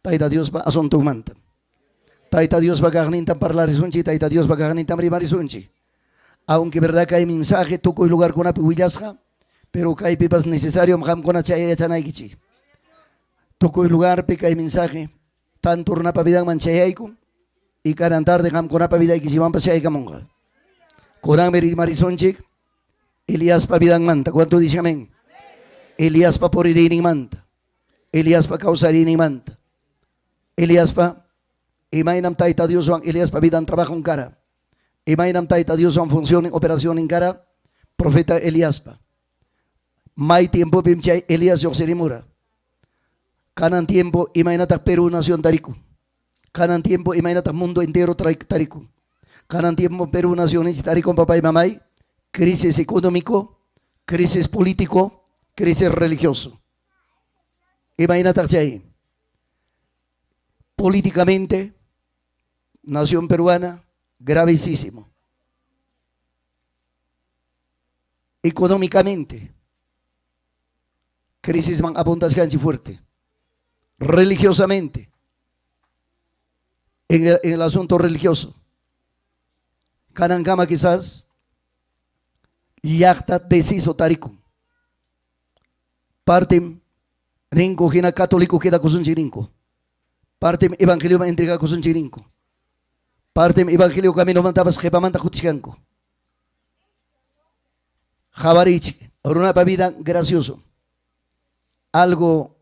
Tayta Diospa asuntonmanta. Tayta Diospa kaqnintam parlarisunchik, Tayta Diospa kaqnintam rimarisunchik. Aunque verdad kay mensaje tukuy lugarkunapi willasqa, pero kaypipas necesariom qamkuna chay yachanaykichik. Tukuy lugarpi kay mensaje tanto runapa vidanman chayaykun y kanan tarde qamkunapa vidaykichikmanpas chayaykamunqa. Kunanmi rimarisunchik Eliaspa vidanmanta. ¿Cuánto dice amén? Eliaspa puririyninmanta. Eliaspa kawsariyninmanta. Eliaspa imaynam Tayta Dioswan Eliaspa vidan trabajon kara. Imaynam Tayta Dioswan funcionin operacionin kara profeta Eliaspa. May tiempopim chay Elías lluqsirimura. Kanan tiempo imaynataq Perú nación tarikun. Kanan tiempo imaynataq mundo entero tarikun. Kanan tiempo Perú nación tarikun papá y mamay. Crisis económico, crisis político, crisis religioso. Imaynataq chay. Políticamente, nación peruana, gravísimo. Económicamente, crisis man apuntachkanchik fuerte. Religiosamente, en el asunto religioso. Kanankama quizás llaqta deciso tarikun. Partem rinku hina católico quedakusunchik rinku. Partem evangelioman entregakusunchik rinku. Partem evangelio caminomantapas qhipamanta kutichkanku. Qhawarichik, runapa vida gracioso. Algo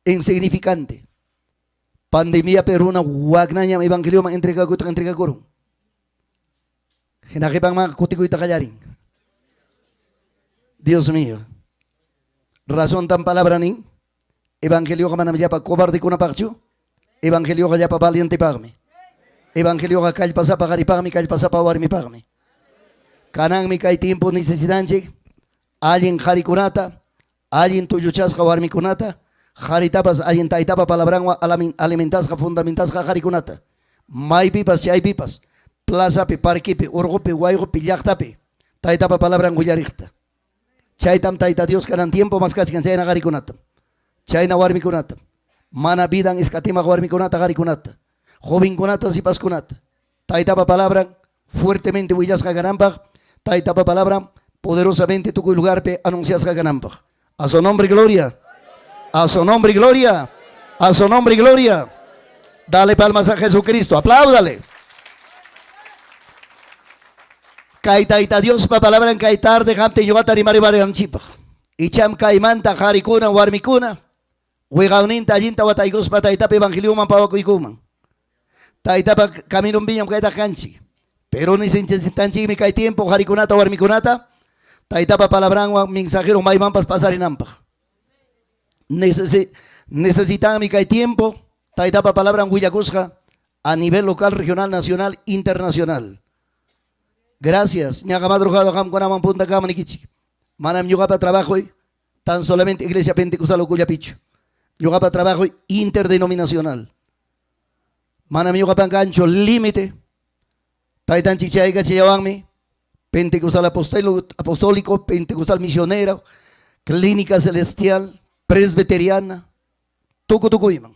insignificante. Pandemia runa waknañam evangelioman entregakuyta entregakurun. Hina qhipanman kutikuyta qallarin. Dios mío. Razón tan palabra nin. Evangelioqa manam llapa cobardekunapaqchu. Evangelioqa llapa valientepaqmi. Evangelioqa kallpasapa qaripaqmi, kallpasapa warmipaqmi. Kananmi kay tiempo necesitanchik allin qarikunata, allin tulluchasqa warmikunata, qaritapas allin taytapa palabranwan alimentasqa, fundamentasqa qarikunata. Maypipas, chaypipas, plazapi, parquepi, urqupi, wayqupi, llaqtapi, taytapa palabran willariqta. Chaytam Tayta Dios kanan tiempo maskachkan chayna qarikunata, chayna warmikunata, mana vidan escatimaq warmikunata, qarikunata, jovenkunata, sipaskunata. Taytapa palabran fuertemente willasqa kananpaq, Taytapa palabran poderosamente tukuy lugarpi anunciasqa kananpaq. A su nombre gloria. A su nombre gloria. A su nombre gloria. Dale palmas a Jesucristo. Apláudale. Kay Tayta Diospa palabran kay tarde qamta ñuqata rimariwaranchikpaq. Icham kaymanta qarikuna warmikuna wiqawninta allinta wataykuspa Taytapa evangelioman pawakuykuman. Taytapa caminonpiñam kaytaq kanchik. Pero necesitanchikmi kay tiempo qarikunata warmikunata Taytapa palabranwan mensajero maymanpas pasarinanpaq. Necesitanmi kay tiempo Taytapa palabran willakusqa a nivel local, regional, nacional, internacional. Gracias. Ñaqa madrugada qamkunaman puntakama nikichik. Manam ñuqapa trabajoy tan solamente Iglesia Pentecostal ukullapichu. Ñuqapa trabajoy interdenominacional. Manam ñuqapa kanchu límite. Taytanchik chaykachillawanmi Pentecostal apostólico, Pentecostal misionero, Clínica Celestial, Presbiteriana, tuku tukuyman.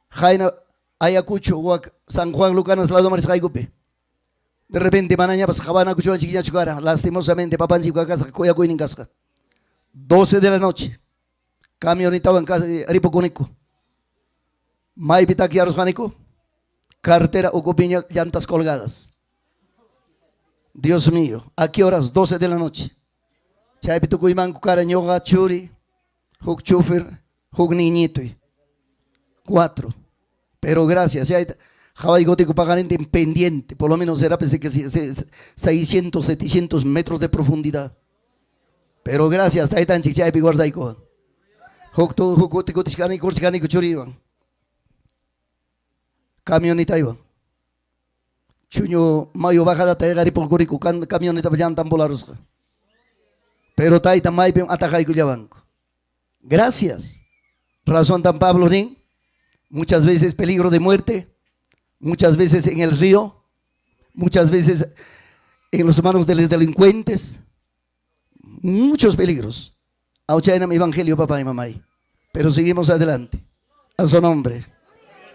Qayna Ayacucho, wak San Juan Lucanas lado risqaykupi. De repente manañapas qawanakuchuwanchikñachu kara, lastimosamente papanchik kasqa kuyakuynin kasqa. 12 de la noche, camionetawan ripukuniku. Maypi takyarusqaniku, carretera ukupiña llantas colgadas. Dios mío, ¿a qué horas? 12 de la noche. Chaypi tukuymanku kara ñuqa churi, huk chofer, huk niñitoy. Cuatro. Pero gracias, chayta qhawaykuti paqarintin pendiente, por lo menos será pensé que 600, 700 metros de profundidad. Pero gracias, taytanchik chaypi guardaykuwan. Huk huk kuti kutichkaniku, kurchkaniku churiwan. Camionetaywan. Chuño mayu bajadata riqaripurquriku camionetapa llantan volarusqa. Pero tayta maypim atajaykullawanku. Gracias. Razón tan Pablo nin, muchas veces peligro de muerte, muchas veces en el río, muchas veces en los manos de los delincuentes, muchos peligros. Aw chaynam evangelio papá y mamá. Pero seguimos adelante. A su nombre.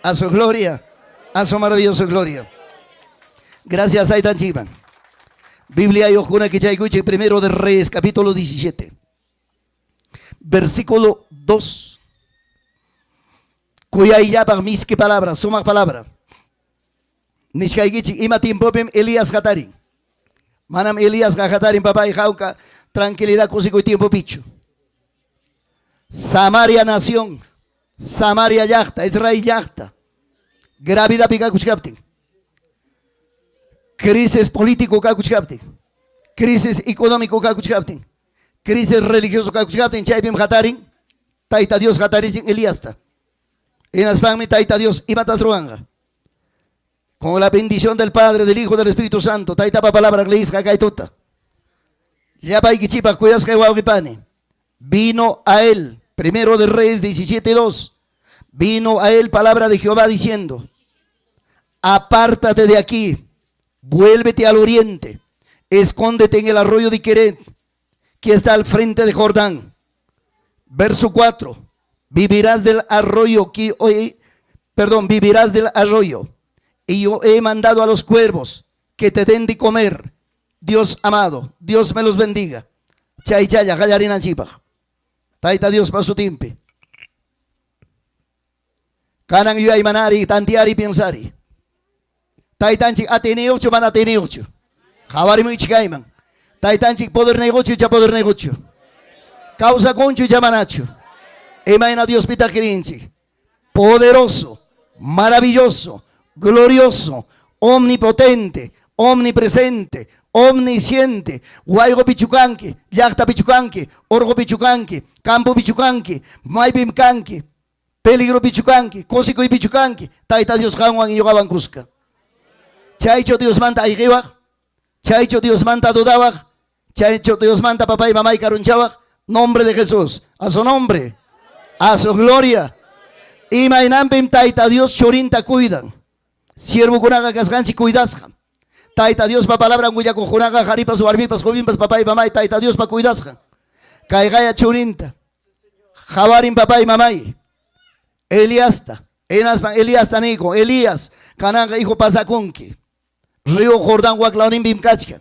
A su gloria. A su maravillosa gloria. Gracias, Taytanchikman. Bibliayuqkuna kichaykuychik primero de Reyes, capítulo 17. Versículo 2. Kuyayllapaq miski palabra, sumaq palabra. Nishkaykichik ima tiempopim Elías hatarin. Manam Elíasqa hatarin papay hawka tranquilidad kusikuy tiempopichu. Samaria nación, Samaria llaqta, Israel llaqta, gravidapi kakuchkaptin, crisis político kakuchkaptin, crisis económico kakuchkaptin, crisis religioso kakuchkaptin, chaypim hatarin, Tayta Dios hatarichin Eliasta. Hinaspanmi Tayta Dios imatas ruwanqa. Con la bendición del Padre, del Hijo, del Espíritu Santo, Taytapa palabra leisqa kay tuta. Llapaykichikpaq kuyasqay wawqipani. Vino a él, primero de Reyes 17.2, vino a él palabra de Jehová diciendo, apártate de aquí, vuélvete al oriente, escóndete en el arroyo de Queret, que está al frente de Jordán. Verso 4, vivirás del arroyo que hoy, perdón, vivirás del arroyo. Y yo he mandado a los cuervos que te den de comer. Dios amado, Dios me los bendiga. Chay chaya, qallarinanchikpaq. Tayta Diospa sutinpi. Kanan yuyaymanari, tanteari, pensari. Taytanchik atiyniyuqchu, mana atiyniyuqchu. Qawarimuychik kayman. Taytanchik poderniyuqchu, icha poderniyuqchu. Kawsakunchu, icha manachu. Imayna Diospitaq creenchik. Poderoso, maravilloso, glorioso, omnipotente, omnipresente, omnisciente. Wayqopichu kanki, llaqtapichu kanki, orqopichu kanki, campopichu kanki, maypim kanki, peligropichu kanki, kusikuypichu kanki, Tayta Dios qanwan ñuqawan kuska. Chaychu Diosmanta ayqiwaq, chaychu Diosmanta dudawaq, chaychu Diosmanta papay mamay karunchawaq, nombre de Jesús, a su nombre, a su gloria. Imaynanpim Tayta Dios churinta cuidan. Siervokunaqa kasqanchik cuidasqa. Tayta Diospa palabran willakuqkunaqa qaripas, warmipas, jovenpas, papay mamay, Tayta Diospa cuidasqa. Kayqaya churinta. Qawarin papay mamay. Eliasta. Hinaspan Eliasta niyku, Elías, kananqa hijo pasakunki. Río Jordán waklawninpim kachkan.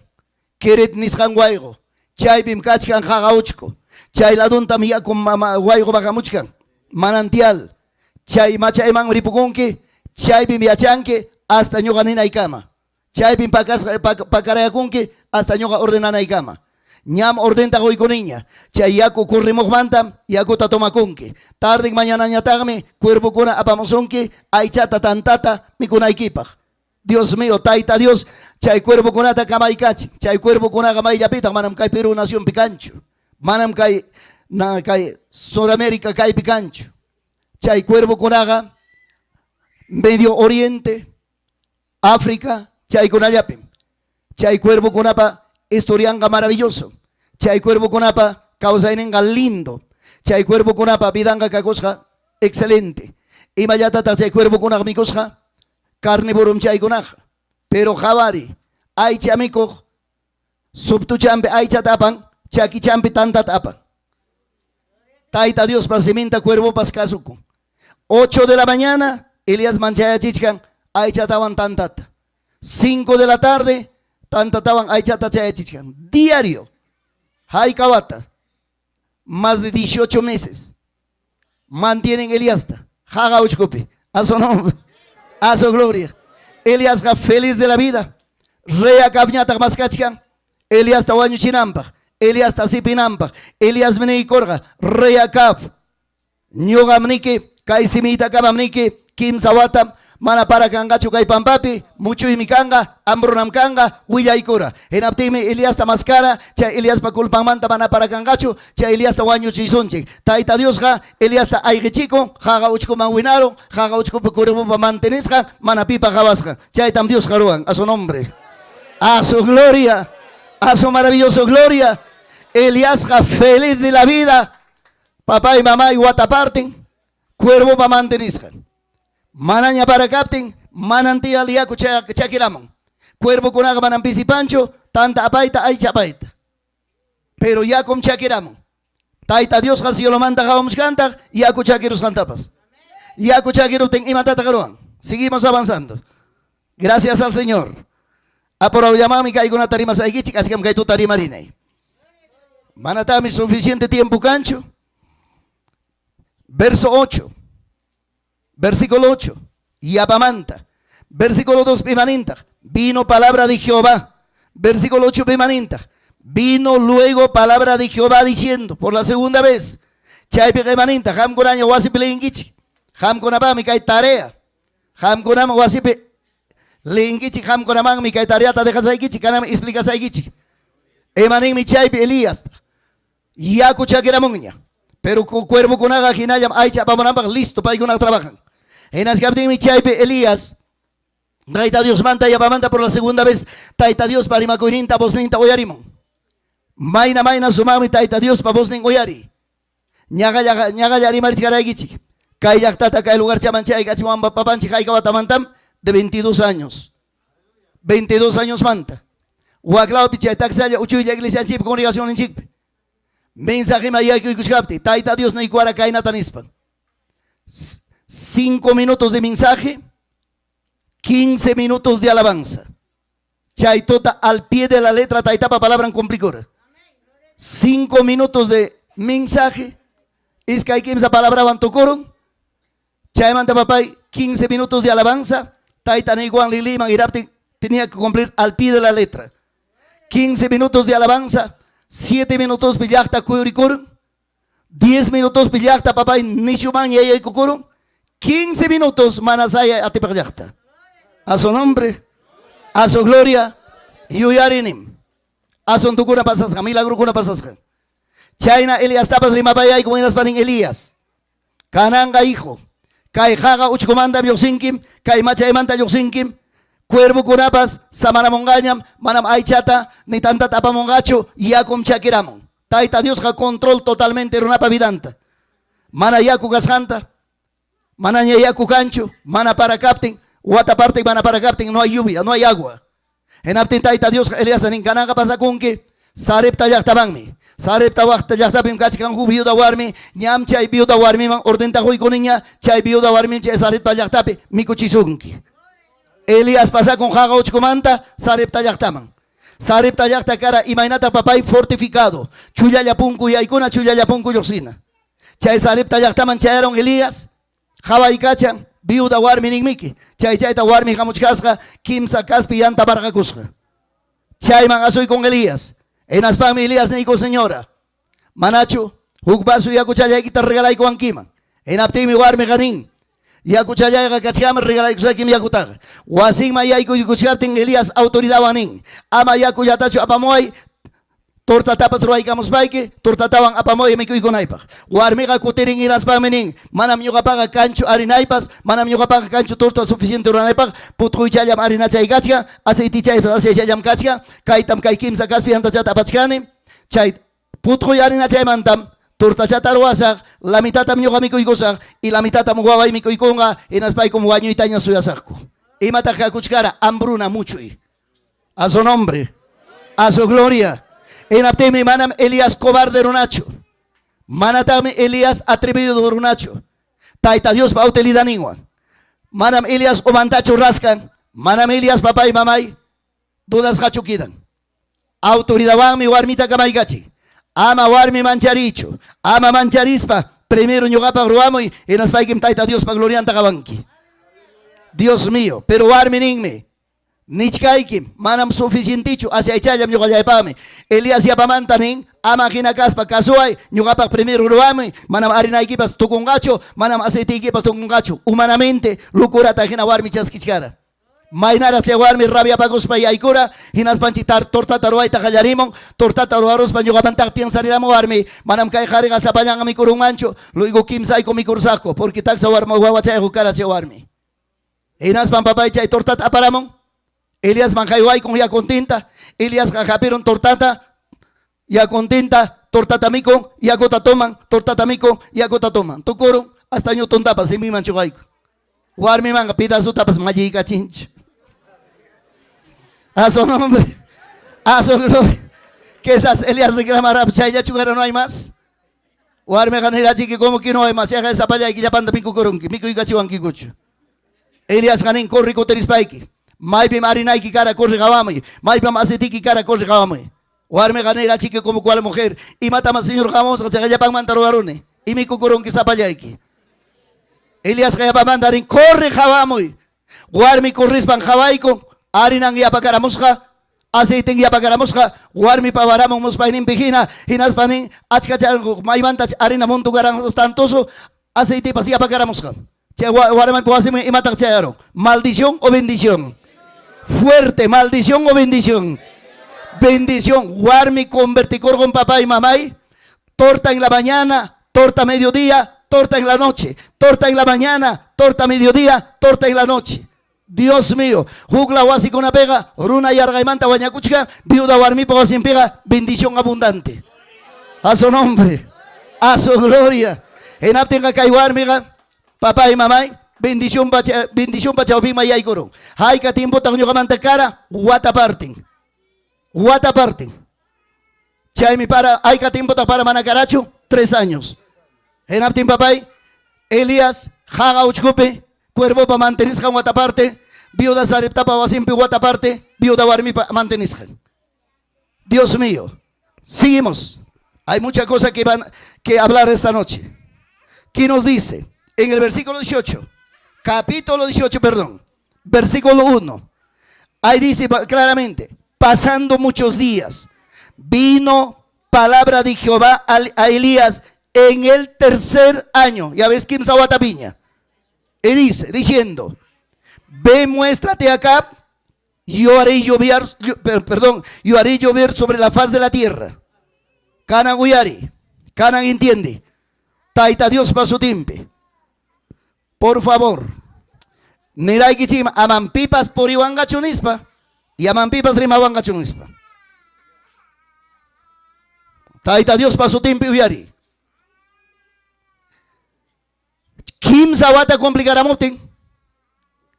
Queret nisqan wayqo. Chaypim kachkan qaqa uchku. Chay laduntam yaku wayqo baqamuchkan. Manantial. Chay machayman ripukunki, chaypim yachanki hasta ñuqa ninaykama. Chaypim pakasqa pakarayakunki hasta ñuqa ordenanaykama. Ñam ordenta qoykuniña. Chay yaku corrimuqmantam yakuta tomakunki. Tarden mañanañataqmi cuervokuna apamusunki aychata tantata mikunaykipaq. Dios mío, Tayta Dios, chay cuervokunata kamaykachin. Chay cuervokunaqa mayllapitaq manam kay Perú nacionpi kanchu. Manam kay na kay Sudamérica kaypi kanchu. Chay cuervokunaqa Medio Oriente, África, chaykunallapim. Chay cuervokunapa historianqa maravilloso. Chay cuervokunapa kawsayninqa lindo. Chay cuervokunapa vidanqa kakusqa excelente. Imallatataq chay cuervokunaqa mikusqa? Carnívorum chaykunaqa. Pero qawari, aycha mikuq, suptuchampi aychata apan, chakichampi tantata apan. Tayta Diospa siminta cuervopas kasukun. 8 de la mañana, Elías manchayachichkan aychatawan tantata. 5 de la tarde, tantatawan aychata chayachichkan. Diario. Hayka wata. Más de 18 meses. Mantienen Eliasta. Qaqa uchkupi. A su nombre. A su gloria. Eliasqa feliz de la vida. Rey Acabñataq maskachkan. Eliasta wañuchinanpaq. Eliasta sipinanpaq. Eliasmi niykurqa, Rey Acab, ñuqam niki, kay simiytakamam niki, kimsa watam mana para kanqachu kay pampapi, muchuymi kanqa, hambrunam kanqa, willaykura. Hinaptinmi Eliasta maskara, chay Eliaspa culpanmanta mana para kanqachu, chay Eliasta wañuchisunchik. Tayta Diosqa Eliasta ayqichikun, qaqa uchkuman winarun, qaqa uchkupi cuervopa mantenisqan, mana pipa qawasqan. Chaytam Diosqa ruwan, a su nombre, a su gloria, a su maravilloso gloria. Eliasqa feliz de la vida, papá y mamá y watapartin, cuervopa mantenisqan. Manaña para kaptin, manantial yaku chakiramun. Cuervokunaqa manam pisipanchu, tanta apayta, aycha apayta. Pero yakum chakiramun. Tayta Diosqa cielomanta qawamuchkantaq, yaku chakirusqantapas. Yaku chakiruptin imatataq ruwan? Seguimos avanzando. Gracias al Señor. Apurawllamanmi kaykunata rimasaykichik, achkam kay tuta rimarinay. Manataqmi suficiente tiempo kanchu. Verso 8. Versículo 8. Yapamanta. Versículo 2 imanintaq. Vino palabra de Jehová. Versículo 8 imanintaq. Vino luego palabra de Jehová diciendo por la segunda vez. Chaypiqa imanintaq qamkunaña wasipi leyinkichik. Qamkunapaqmi kay tarea. Qamkunaman wasipi leyinkichik, qamkunamanmi kay tareata dejasaykichik, kananmi explicasaykichik. Imaninmi chaypi Elías yaku chakiramunña. Pero cuervokunaqa hinallam aycha apamunanpaq listo paykuna trabajan. Hinachkaptinmi chaypi Elías Tayta Diosmanta yapamanta por la segunda vez Tayta Diospa rimakuyninta vozninta uyarimun. Mayna mayna sumaqmi Tayta Diospa voznin uyari. Ñaqalla ñaqalla rimarichkaraykichik. Kay llaqtata kay lugarchaman chaykachiwan papanchik hayka watamantam de 22 años. 22 años manta. Waklawpi chay taksalla uchuylla iglesianchikpi congregacionninchikpi. Mensajema yaykuykuchkapti Tayta Dios niykuwara kaynata nispan. 5 minutos de mensaje, 15 minutos de alabanza. Chay tuta al pie de la letra Taytapa palabran cumplikura. 5 minutos de mensaje, iskay kimsa palabrawan tukurun. Chaymanta papay, 15 minutos de alabanza, Tayta niykuwan liliman iraptin tenía que cumplir al pie de la letra. 15 minutos de alabanza, 7 minutos llaqta kuyurikurun, 10 minutos llaqta papay nishuman yayaykukurun, 15 minutos manasaya atipaq llaqta. A su nombre, a su gloria, yuyarinim. Asuntukuna pasasqa, milagrokuna pasasqa. Chayna Eliastapas rimapayayku hinaspa nin Elías. Kananqa hijo, kay qaqa uchkumanta lluqsinkim, kay machaymanta lluqsinkim, cuervokunapas samaramunqañam, manam aychata ni tantata apamunqachu, yakum chakiramun. Tayta Diosqa control totalmente runapa vidanta. Mana yaku kasqanta, manaña yaku kanchu, mana para kaptin, wata parte mana para kaptin, no hay lluvia, no hay agua. Hinaptin Tayta Diosqa Eliasta nin kananqa pasakunki Sarepta llaqtamanmi. Sarepta llaqtapim kachkan huk viuda warmi, ñam chay viuda warmiman ordenta quykuniña, chay viuda warmim chay Sarepta llaqtapi mikuchisunki. Elías pasakun qaqa uchkumanta Sarepta llaqtaman. Sarepta llaqta kara imaynata papay fortificado, chullalla punku yaykuna, chullalla punku lluqsina. Chay Sarepta llaqtaman chayaron Elías, qawaykachan viuda warmi ninmiki. Chay chayta warmi hamuchkasqa kimsa kaspi yanta parqakusqa. Chayman asuykun Elías. Hinaspanmi Elías niyku señora, manachu huk vaso yakuchallaykita regalaykuwankiman. Hinaptinmi warmiqa nin, yakuchallayqa kachkanmi regalaykusaykim yakutaqa. Wasinman yaykuykuchkaptin Elías autoridadwan nin, ama yakullatachu apamuway, tortatapas ruwaykamuspayki, tortatawan apamuway mikuykunaypaq. Warmiqa kutirin hinaspanmi nin, manam ñuqapaqa kanchu harinaypas, manam ñuqapaqa kanchu torta suficiente ruranaypaq, putquychallam harinachay kachkan, aceitichaypas aceichallam kachkan, kaytam kay kimsa kaspi yantachata apachkani, chay putquy harinachaymantam tortachata ruwasaq, la mitatam ñuqa mikuykusaq y la mitatam waway mikuykunqa, hinaspaykum wañuytaña suyasaqku. Imataq kakuchkara? Hambruna muchuy. A su nombre, a su gloria. Hinaptinmi manam Elías cobarde runachu. Manataqmi Elías atrevido runachu. Tayta Diospa autoridadninwan. Manam Elías umantachu raskan. Manam Elías papay mamay dudasqachu kidan. Autoridadwanmi warmita kamaykachin. Ama warmi mancharichu. Ama mancharispa primero ñuqapaq ruwamuy hinaspaykim Tayta Diospa glorianta qawanki. Dios mío, pero warmi ninmi, nichkaykim, manam suficientechu, asyaychallam ñuqallaypaqmi. Elías yapamanta nin, ama hina kaspa kasuway, ñuqapaq primero ruwamuy, manam harinaykipas tukunqachu, manam aceiteykipas tukunqachu. Humanamente locurata hina warmi chaskichkara. Maynaraq chay warmi rabiapakuspa yaykura, hinaspanchik tortata ruwayta qallarimun, tortata ruwaruspa ñuqamantaq piensariramu warmi, manam kay qhariqa sapallanqa mikurunmanchu, luego kimsayku mikurusaqku, porque taksa warma wawachayku kara chay warmi. Hinaspan papay chay tortata aparamun, Eliasman haywaykun yakuntinta, Eliasqa hapirun tortata, yakuntinta, tortata mikun, yakuta toman, tortata mikun, yakuta toman. Tukurun, hasta ñutuntapas simiman chuqaykun. Warmimanqa pedazutapas malliykachinchu. A su nombre, a su gloria. Quizás Elías reclamará, chayllachu kara no hay más. Warmiqa nirachiki como quinoa masyaqa sapallayki llapanta mikukurunki, mikuykachiwankikuchu. Eliasqa nin corre kutirispayki. Maypim harinayki kara corre qawamuy. Maypim aceiteyki kara corre qawamuy. Warmiqa nirachiki como cual mujer. Imatam Señor qawamusqa chayqa llapanmanta ruwaruni. Y mikukurunki sapallayki. Eliasqa yapamanta rin corre qawamuy. Warmi corrispan qawaykun harinan yapakaramusqa, aceiten yapakaramusqa, warmi pawaramun muspayninpi hina, hinaspa nin achka maymanta harina montukaran tantoso, aceitepas yapakaramusqa. Chay warmipa wasiman imataq chayarun? Maldición o bendición? Fuerte, maldición o bendición? Bendición. Warmi convertikurqun papá y mamay, torta en la mañana, torta mediodía, torta en la noche, torta en la mañana, torta mediodía, torta en la noche. Dios mío, hukla wasikunapiqa runa yarqaymanta wañakuchkan, viuda warmipa wasinpiqa bendición abundante. A su nombre, a su gloria. Hinaptinqa kay warmiqa, papá y mamay, bendición pacha, bendición chawpinman yaykurun. Hayka tiempotaq ñuqamanta kara, wata partin. Wata partin. Chaymi para, hayka tiempotaq para mana karachu, 3 años. Hinaptin papay, Elías haqa uchkupi, cuervopa mantenisqan wata parte, viuda Sareptapa wasinpi wata parte, viuda warmipa mantenisqan. Dios mío, seguimos. Hay mucha cosa que van que hablar esta noche. ¿Qué nos dice? En el versículo 18, capítulo 18, perdón, versículo 1. Ahí dice claramente, pasando muchos días, vino palabra de Jehová a Elías en el tercer año. Ya ves, kimsa watapiña. Y dice, diciendo, ve, muéstrate acá, yo haré llover, perdón, yo haré llover sobre la faz de la tierra. Kanan uyari, kanan entiende. Tayta Diospa sutinpi. Por favor, niraykichik amam pipas puriwanqachu nispa y amam pipas rimawanqachu nispa. Tayta Diospa sutinpi uyari. Kimsa wata complicaramuptin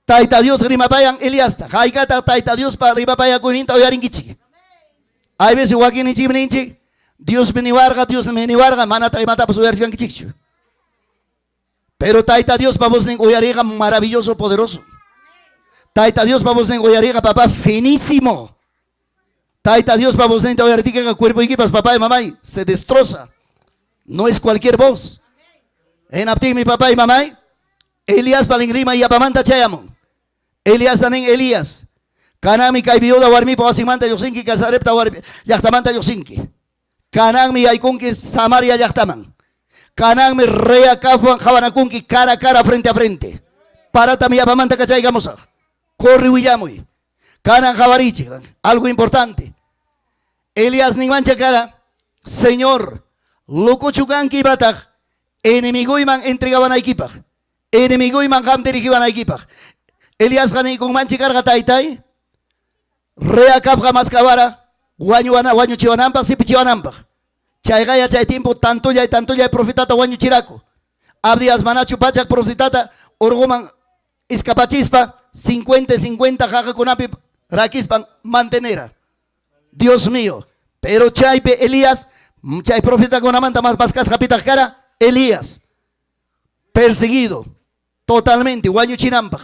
Tayta Dios rimapayan Eliasta. Haykata Tayta Diospa rimapayakuyninta uyarinkichik. Hay veces wakinninchikmi ninchik, Dios mi niwarqa, Dios mi niwarqa, manataq imatapas uyarichkankichikchu. Pero Tayta Diospa voznin uyariqa maravilloso, poderoso. Tayta Diospa voznin uyariqa, papá, finísimo. Tayta Diospa vozninta uyaritikiqa cuerpoykipas, papá y mamay, se destroza. No es cualquier voz. Hinaptinmi papá y mamay, Eliaspa rinrima yapamanta chayamun. Eliasta nin Elías. Kananmi kay viuda warmipa wasinmanta lluqsinki, Sarepta warmi llaqtamanta lluqsinki. Kananmi yaykunki Samaria llaqtaman. Kananmi rey Acabwan qawanakunki cara a cara, frente a frente. Paratami yapamanta kachaykamusaq. Corre willamuy. Kanan qawarichik. Algo importante. Elías ninmancha kara, Señor, locochu kanki imataq enemiguyman entregawanaykipaq. Enemiguyman qam dirigiwanaykipaq. Eliasqa niykunmanchi karqa taytay, rey Acabqa maskawara wañuwana wañuchiwananpaq, sipichiwananpaq. Chayqaya chay tiempo tantollay tantollay profetata wañuchiraku. Abdias manachu pachak profetata urquman escapachispa 50 50 qaqakunapi rakispan mantenera. Dios mío. Pero chaypi Elías, chay profetakunamanta más maskasqa pitaq kara Elías. Perseguido totalmente wañuchinanpaq.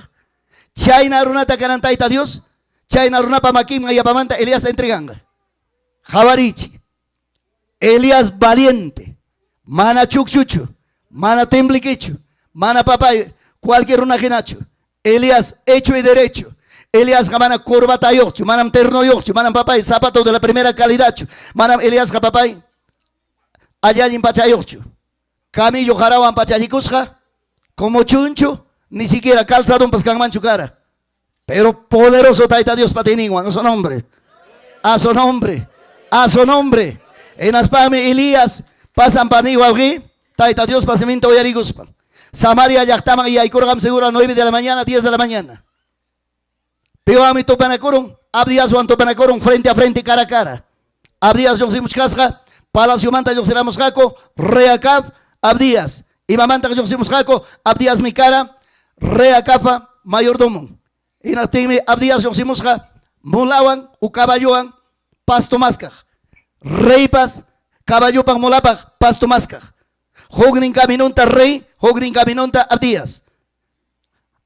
Chayna runata kanan Tayta Dios, chayna runapa makinman yapamanta Eliasta entreganqa. Qawarichi. Elías valiente, mana chukchuchu, mana tembliquichu, mana papay, cualquier runa hinachu. Elías hecho y derecho. Elíasqa mana corbatayuqchu, manam ternoyuqchu, manam papay zapato de la primera calidadchu, manam Eliasqa papay allin pachayuqchu. Camello qarawan pachallikusqa, como chunchu, ni siquiera calzadonpas kanmanchu kara. Pero poderoso Tayta Diospa atiyninwan, a su nombre. A su nombre. A su nombre. Hinaspami Elías pasan pani wawqi, Tayta Diospa siminta uyarikuspa. Samaria llaqtaman yaykurqam seguro a 9 de la mañana, 10 de la mañana. Piwanmi tupanakurun, Abdiaswan tupanakurun frente a frente, cara a cara. Abdias lluqsimuchkasqa, palaciomanta lluqsiramusqaku, rey Acab, Abdias. Imamanta lluqsimusqaku, Abdiasmi kara, rey Acabpa mayordomon. Hinaptinmi Abdias lluqsimusqa mulawan u caballowan pasto maskaq. Reypas caballopaq mulapaq pasto maskaq. Huknin caminonta rey, huknin caminonta Abdías.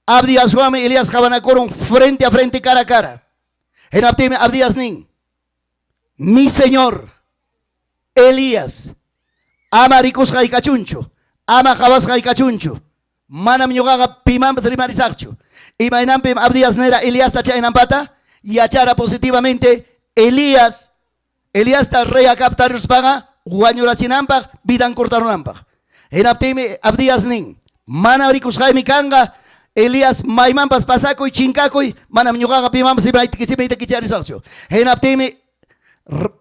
Abdíaswanmi Elías qawanakurun frente a frente, cara a cara. Hinaptinmi Abdías nin, mi señor Elías, ama rikusqay kachunchu, ama qawasqay kachunchu, manam ñuqaqa pimanpas rimarisaqchu. Imaynanpim Abdías nira Eliasta chaynampata? Yachara positivamente Elías, Eliasta rey Acab tariruspaqa wañurachinanpaq, vidan cortarunanpaq. Hinaptinmi Abdías nin, mana rikusqaymi kanqa, Elías maymanpas pasakuy, chinkakuy, manam ñuqaqa pimanpas simiyta kicharisaqchu. Hinaptinmi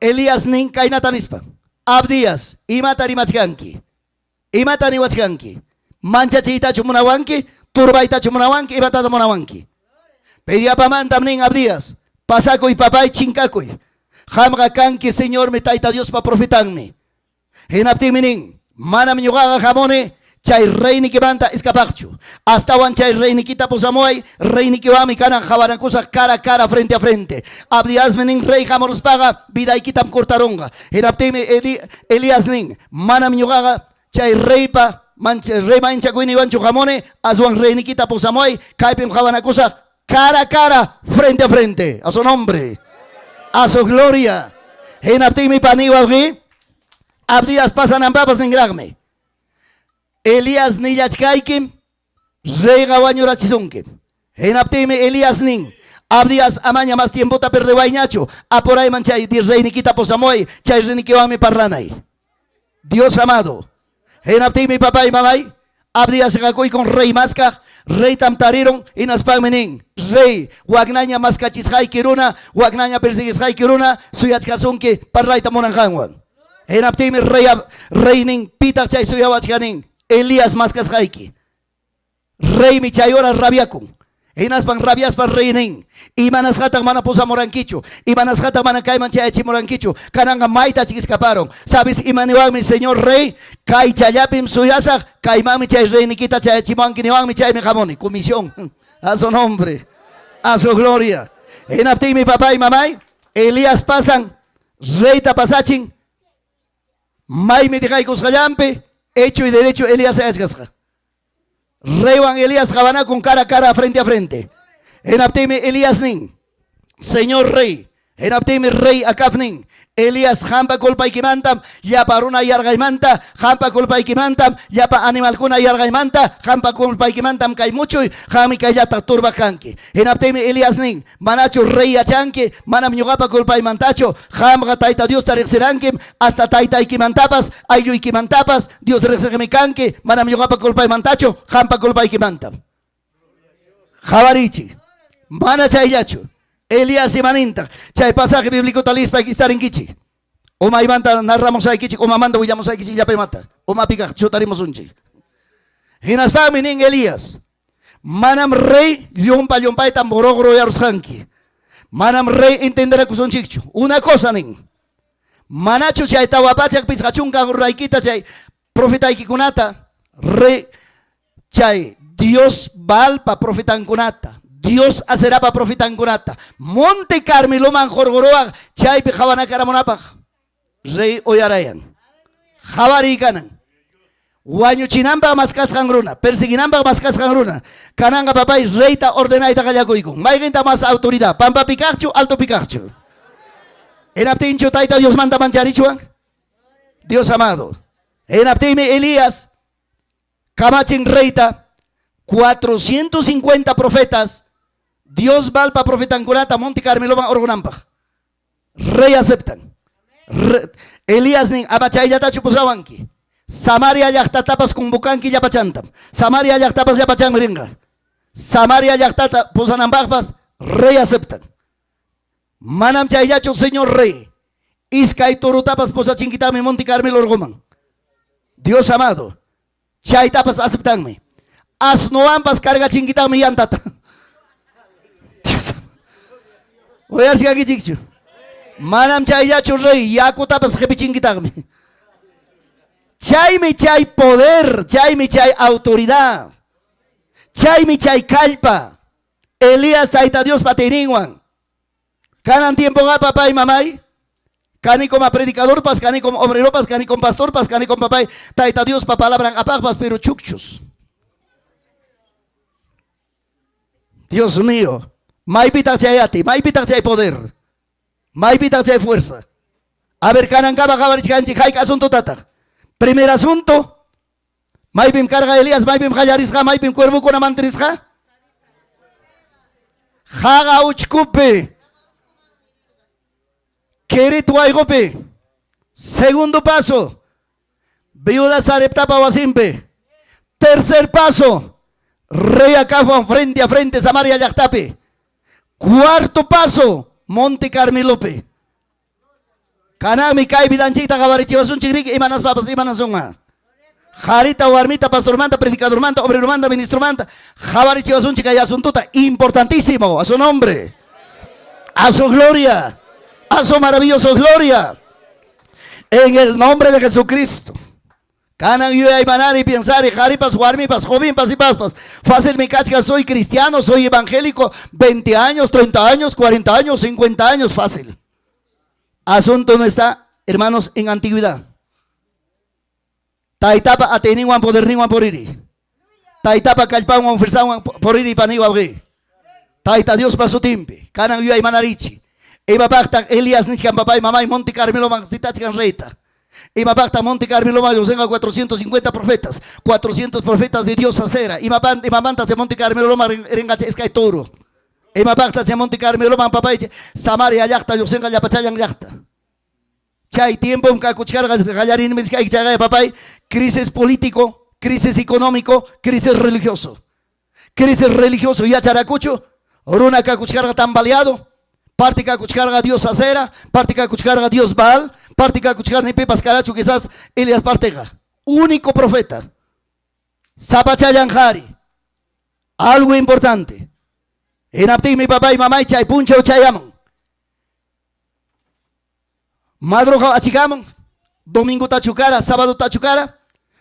Elías nin kaynata nispa, Abdías, imata rimachkanki? Imata niwachkanki? Manchachiytachu munawanki? Turbaytachu munawanki? Imatata munawanki? Pero yapamantam nin Abdías, pasakuy papay, chinkakuy. Qamqa kanki Señormi, Tayta Diospa profetanmi. Hinaptinmi nin, manam ñuqaqa hamuni chay reynikimanta escapaqchu. Astawan chay reynikita pusamuway, reynikiwanmi kanan qawanakusaq cara a cara, frente a frente. Abdiasmi nin, rey hamuruspaqa vidaykitam cortarunqa. Hinaptinmi Elías nin, manam ñuqaqa chay reypa rey manchakuyniwanchu hamuni, aswan reynikita pusamuway, kaypim qawanakusaq cara a cara, frente a frente. A su nombre, a su gloria. Hinaptinmi pani wawqi, Abdías pasananpapas ninraqmi, Elías nillachkaykim, reyqa wañurachisunki. Hinaptinmi Elías nin, Abdías, amaña más tiempota perdewayñachu, apurayman chay reynikita pusamuway, chay reynikiwanmi parlanay. Dios amado. Hinaptinmi papay mamay, Abdías qakuykun rey maskaq, reytam tarirun, hinaspanmi nin, rey, waknaña maskachisqayki runa, waknaña persiguisqayki runa, suyachkasunki parlayta munanqanwan. Hinaptinmi rey, rey nin, pitaq chay suyawachkanin? Elías maskasqayki. Reymi chay hora rabiakun. Hinaspan rabiaspa rey nin, imanasqataq mana pusamurankichu, imanasqataq mana kayman chayachimurankichu, kananqa mayta escaparon. Sabes imaniwanmi, señor rey, kay challapim suyasaq, kaymanmi chay reynikita chayachimuanki niwanmi, chaymi hamuni. Comisión, a su nombre, a su gloria. Hinaptinmi papay, mamay, Elías pasan, reyta pasachin, maymi dejaykusqallanpi, hecho y derecho Elías sayachkasqa. Reywan Elías qawanakun cara a cara, frente a frente. Hinaptinmi Elías nin, señor rey. Hinaptinmi rey Acab nin, Elías, qampa culpaykimantam llapa runa yarqaymanta, qampa culpaykimantam llapa animalkuna yarqaymanta, qampa culpaykimantam kay muchuy, qammi kayllata turbaq kanki. Hinaptinmi Elías nin, manachu rey yachanki, manam ñuqapa culpaymantachu, qamqa Tayta Diosta riqsirankim, hasta taytaykimantapas, aylluykimantapas, Dios riqsiqmi kanki, manam ñuqapa culpaymantachu, qampa culpaykimantam. Qhawariychik, mana chayllachu. Elías imanintaq, chay pasaje bíblico lispa tarinkichik. Umaymanta narramusaykichik, umamanta willamusaykichik llapamanta. Umapi kaq chutarimusunchik. Hinaspanmi nin Elías, manam rey llumpa llumpayta moroqroyarusqanki. Manam rey entenderakusunchikchu. Una cosa nin, manachu chay 450 ruraykita chay profetaykikunata rey chay Dios Baalpa profetankunata, Dios Aserapa profetankunata, Monte Carmeloman hurquruwaq chaypi qawanakaramunapaq rey uyarayan. Qawariykanan. Wañuchinanpaq maskasqan runa, perseguinanpaq maskasqan runa. Kananqa papay reyta ordenayta qallakuykun. Mayqinta más autoridad? Pampapi kaqchu, altopi kaqchu? Hinaptinchu Tayta Diosmanta mancharichwan? Dios amado. Hinaptinmi Elías kamachin reyta 450 profetas Dios Baalpa profetankunata Monte Carmeloman hurqunanpaq. Rey aceptan. Elías nin, ama chayllatachu pusawanki. Samaria llaqtatapas convocanki llapachantam. Samaria llaqtapas llapachanmi rinqa. Samaria llaqtata pusananpaqpas rey aceptan. Manam chayllachu, señor rey. Iskay torutapas pusachinkitaqmi Monte Carmelo urquman. Dios amado. Chaytapas aceptanmi. Asnowanpas cargachinkitaqmi yantata. Dios. Uyarchkankichikchu. Manam chayllachu rey, yakutapas qipichinkitaqmi. Chaymi chay poder, chaymi chay autoridad, chaymi chay kallpa. Elías Tayta Diospa atiyninwan. Kanan tiempoqa papay mamay, Kani como predicadorpas, kani como obreropas, kani como pastorpas, kani como papay, Tayta Diospa palabran apaqpas, pero chukchus. Dios mío, maypitaq chay ati, maypitaq chay poder, maypitaq chay fuerza. A ver, kanankama qawarichkanchik hayka asuntotataq. Primer asunto, maypim karqa Elías, maypim qallarisqa, maypim cuervokuna mantenisqa? Qaqa uchkupi. Kerit wayqupi. Segundo paso, viuda Sareptapa wasinpi. Tercer paso, rey Acabwan frente a frente Samaria llaqtapi. Cuarto paso, Monte Carmelopi. Kananmi kay vidanchikta qawarichiwasunchik riki imanaspapas imanasunman. Qarita, warmita, pastormanta, predicadormanta, obreromanta, ministromanta, qawarichiwasunchik kay asuntota importantísimo, a su nombre, a su gloria, a su maravilloso gloria. En el nombre de Jesucristo. Kanan yuyaymanari pensari, qaripas, warmipas, jovenpas, sipaspas. Fácil mi kachka, soy cristiano, soy evangélico, 20 años, 30 años, 40 años, 50 años, fácil. Asunto no está, hermanos, en antigüedad. Taytapa atiyninwan poderninwan puriri. Taytapa kallpanwan fuerzawan puriri pani wawqi. Tayta Diospa sutinpi. Kanan yuyaymanarichi. Imapaqtaq Elías nichkan papay mamay Monte Carmeloman citachkan reyta. Imapaqtaq Monte Carmeloman lluqsinqa 450 profetas. 400 profetas de Dios Asera. Imamanta chay Monte Carmeloman rinqacha iskay toro. Imapaqtaq chay Monte Carmeloman papay Samaria llaqta lluqsinqa llapachallan llaqta. Chay tiempom kakuchkarqa qallarinmi chayqa papay crisis político, crisis económico, crisis religioso. Crisis religioso yacharakuchu, runa kakuchkarqa tambaleado, parte kakuchkarqa Dios Asera, parte kakuchkarqa Dios Baal, parte kakuchkarqa ni pipas karachu quizás Elías parteqa. Único profeta. Sapachallan qari. Algo importante. Hinaptinmi papay mamay chay punchaw chayamun. Madrugaw achikamun, domingo tachukara, sábado tachukara,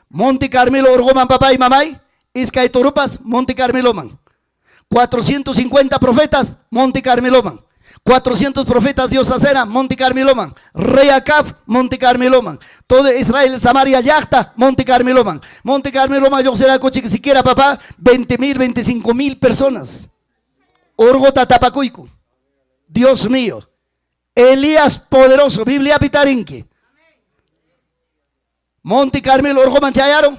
Monte Carmelo urquman papay mamay, iskay turupas Monte Carmeloman. 450 profetas Monte Carmeloman. 400 profetas Dios Asera, Monte Carmeloman. Rey Acab, Monte Carmeloman. Todo Israel, Samaria, llaqta, Monte Carmeloman. Monte Carmeloman, lluqsiraku siquiera papá, 20 mil, 25 mil personas. Urquta tapakuyku. Dios mío. Elías poderoso, Biblia pitarinki. Monte Carmelo urquman chayarun.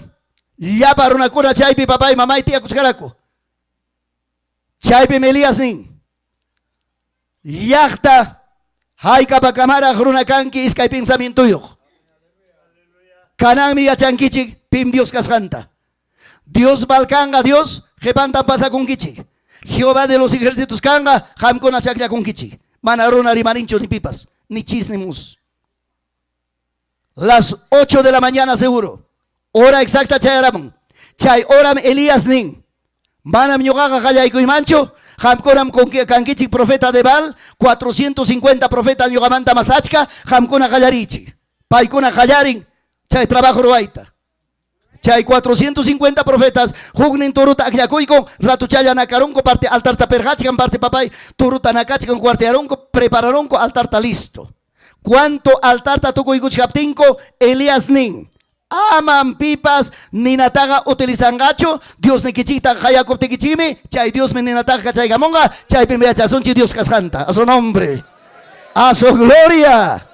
Llapa runakuna chaypi papá y mamá y tiyakuchkaraku. Chaypim Elías nin. Llaqta haykapakamaraq runa kanki iskay pensamientoyuq. Kananmi yachankichik pim Dios kasqanta. Dios Baal kanqa Dios qhipanta pasakunkichik. Jehová de los ejércitos kanqa qamkuna chakllakunkichik. Mana runa rimarinchu ni pipas, ni chis ni mus. Las 8 de la mañana seguro. Hora exacta chayaramun. Chay horam Elías nin. Manam ñuqaqa qallaykuymanchu. Qamkunam kankichik profeta de Baal, 450 profetas ñuqamanta mas achka, qamkuna qallarichik. Paykuna qallarin chay trabajo ruwayta. Chay 450 profetas, huknin turuta akllakuyku, ratuchalla nakarunku, parte altarta perqachkan, parte papay turuta nakachkan, cuartearunku, prepararunku, altarta listo. Cuanto altarta tukuykuchkaptinku, Elías nin, amam pipas ninataqa utilizanqachu, Dios nikichikta qayakuptikichikmi, chay Diosmi ninataqa kachaykamunqa, chaypimi yachasunchik Dios kasqanta. A su nombre, a su gloria.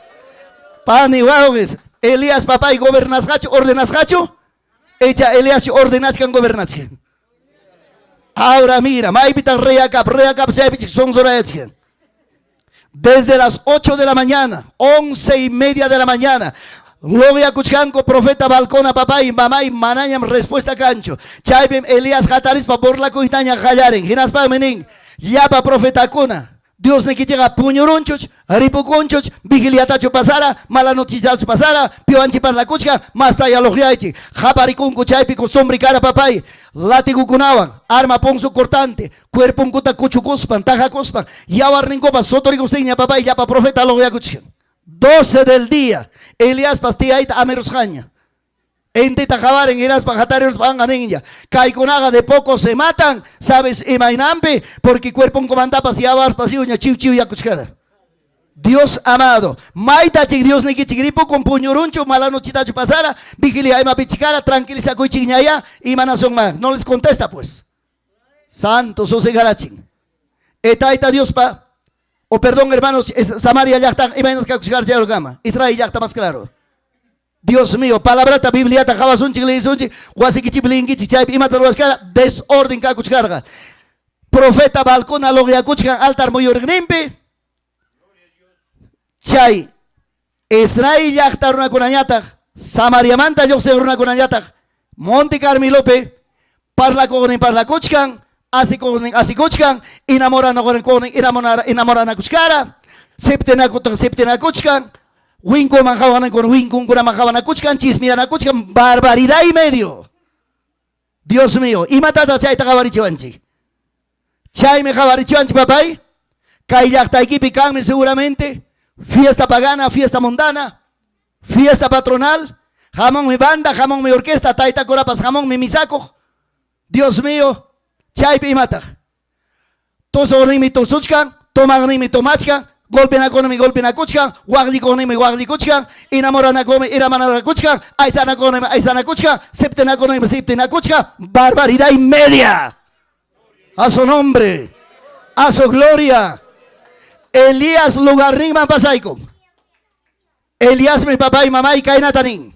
Pani wawqis, Elías papay gobernasqachu, ordenasqachu? Echa Elías ordenachkan gobernachkan. Ahora mira, maypitaq rey Acab, rey Acab chaypichik sonsorayachkan. Desde las 8 de la mañana, 11:30 de la mañana, Loqyakuchkanku profeta Baalkuna papay, mamay, manañam respuesta kanchu. Chaypim Elías hatarispa burlakuytaña qallarin. Hinaspami nin, llapa profetakuna, Dios nikichikqa puñurunchuch, ripukunchuch, vigiliatachu pasara, mala noticiachu pasara, piwanchik parlakuchka, mastaya loqyaychik. Qaparikunku chaypi costumbre kara papay, latigukunawan, arma punzo cortante, cuerponkuta kuchukuspan, tajakuspan, yawarninkupas sotorikustiña papay, llapa profeta loqyakuchkan. 12 del día, Eliaspas tiyayta amirusqaña. Intita qawarin hinaspa hatariruspa anqa ninña. Kaykunaqa de poco se matan, ¿sabes imaynampi? Porque cuerponkumantapas yawarpas iuña chiw chiw yakuchkara. Dios amado, maytachik Diosnikichik ripukun puñurunchu, mala nochitachu pasara, vigilia imapichikara, tranquilizakuychik ñaya, imanasunman. No les contesta pues. Santo sosegarachin. E Tayta Diospa, o perdón hermanos, es Samaria llaqta, imaynat kakuchkar chayrukama. Israel llaqta más claro. Dios mío, palabrata, Bibliata, qawasunchik, leyisunchik, wasikichik liyinkichik, chaypi imata ruwachkara, desorden kakuchkarqa. Profeta Baalkuna luqyakuchkan altar muyuriqninpi, chay Israel llaqta runakunañataq, Samariamanta lluqsiq runakunañataq, Monte Carmelopi parlakuqnin parlakuchkan, asikuqnin asikuchkan, enamoranakuqnin enamoranakuchkara, siptinakuqnin siptinakuchkan, winkuman qawanakuqnin winkunkunaman qawanakuchkan, chismiyanakuchkan, barbaridad y medio. Dios mío, imatataq chayta qawarichiwanchik? Chaymi qawarichiwanchik, papay. Kay llaqtaykipi kanmi seguramente fiesta pagana, fiesta mundana, fiesta patronal, hamunmi banda, hamunmi orquesta, tayta curapas hamunmi misakuq. Dios mío, chaypi imataq? Tusuqninmi tusuchkan, tomaqninmi tomachkan, golpenakuqninmi golpenakuchkan, waqllikuqninmi waqllikuchkan, enamoranakuqmi enamoranakuchkan, aysanakuqninmi aysanakuchkan, siptinakuqninmi siptinakuchkan, barbaridad y media. A su nombre, a su gloria. Elías lugarninman pasaykun. Eliasmi papay mamay kaynata nin.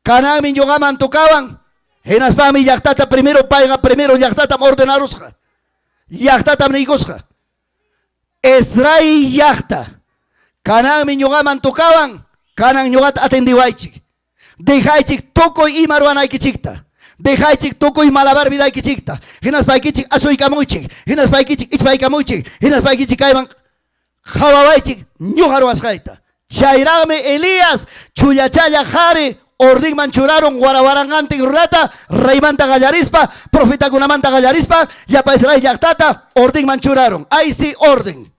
Kananmi ñuqaman tocaban. Hinaspami llaqtata primero payqa primero llaqtatam ordenarusqa. Llaqtatam niykusqa. Israel llaqta. Kananmi ñuqaman tocaban. Kanan ñuqata atendiwaychik. Dejaychik tukuy ima ruwanaykichikta. Dejaychik tukuy malabar vidaykichikta. Hinaspaykichik asuykamuychik. Hinaspaykichik ichpaykamuychik. Hinaspaykichik kayman qhawawaychik ñuqa ruwasqayta. Chayraqmi Elías chullachalla qhari ordenman churarun warawaranqantin runata reymanta qallarispa, profetakunamanta qallarispa, llapa Israel llaqtata ordenman churarun. Ay sí orden.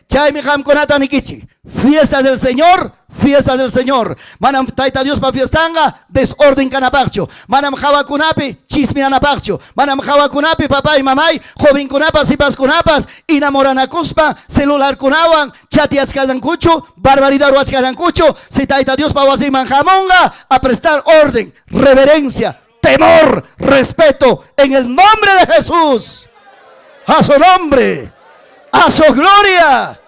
Chaymi qamkunata nikichik. Fiesta del Señor, fiesta del Señor. Manam Tayta Diospa fiestanqa desorden kanapaqchu. Manam hawakunapi chismeanapaqchu. Manam hawakunapi papay, mamay, jovenkunapas, sipaskunapas enamoranakuspa celularkunawan chateachkallankuchu, barbaridad ruwachkallankuchu. Si Tayta Diospa wasinman hamunqa a prestar orden, reverencia, temor, respeto en el nombre de Jesús. A su nombre, a su gloria.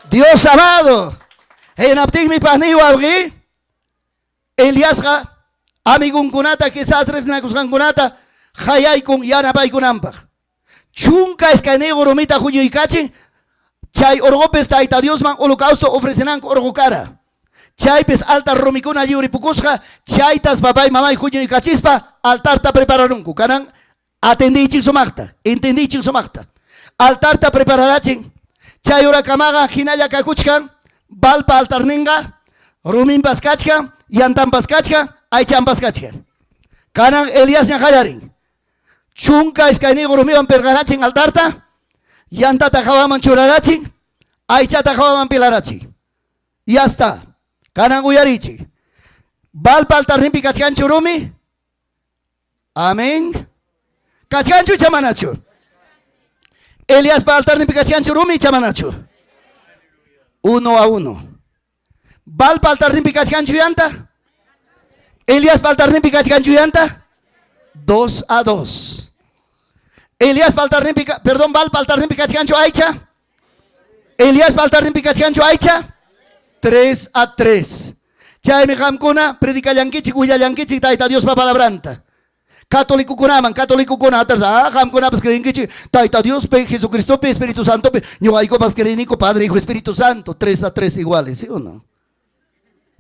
Dios amado. Hinaptinmi pani wawqi Eliasqa amigunkunata quizás riqsinakusqankunata qayaykun yanapaykunanpaq. 12 rumita huñuykachin chay urqupis Tayta Diosman holocausto ofrecenanku urqu kara. Chaypis altar rumikuna lliwripukusqa chaytas papay mamay huñuykachispa altarta prepararunku. Kanan atendiychik sumaqta, entendiychik sumaqta. Altarta prepararachin. Chay urakamaqa hinalla kakuchkan Baalpa altarninqa ruminpas kachkan, yantanpas kachkan, aychanpas kachkan. Kanan Eliasña qallarin. 12 rumiwan pirqarachin altarta, yantata hawaman churarachin, aychata hawaman pilarachin. Ya está. Kanan uyarichik. Baalpa altarninpi kachkanchu rumi? Amén. Kachkanchu chamanachu? Eliaspa altarninpi kachkanchu rumi chamanachu? 1 a 1. Baalpa altarninpi kachkanchu yanta? Eliaspa altarninpi kachkanchu yanta? 2 a 2. Eliaspa altarninpi, perdón, Baalpa altarninpi kachkanchu aycha? Eliaspa altarninpi kachkanchu aycha? 3 a 3. Chaymi qamkuna predikallankichik, willallankichik Tayta Diospa palabranta. Católicokunaman, católicokuna, qamkunapas creenkichik Tayta Diospi, Jesucristopi, Espíritu Santopi, ñuqaykupas creeniku Padre, Hijo, Espíritu Santo, 3 a 3 iguales, ¿sí o no?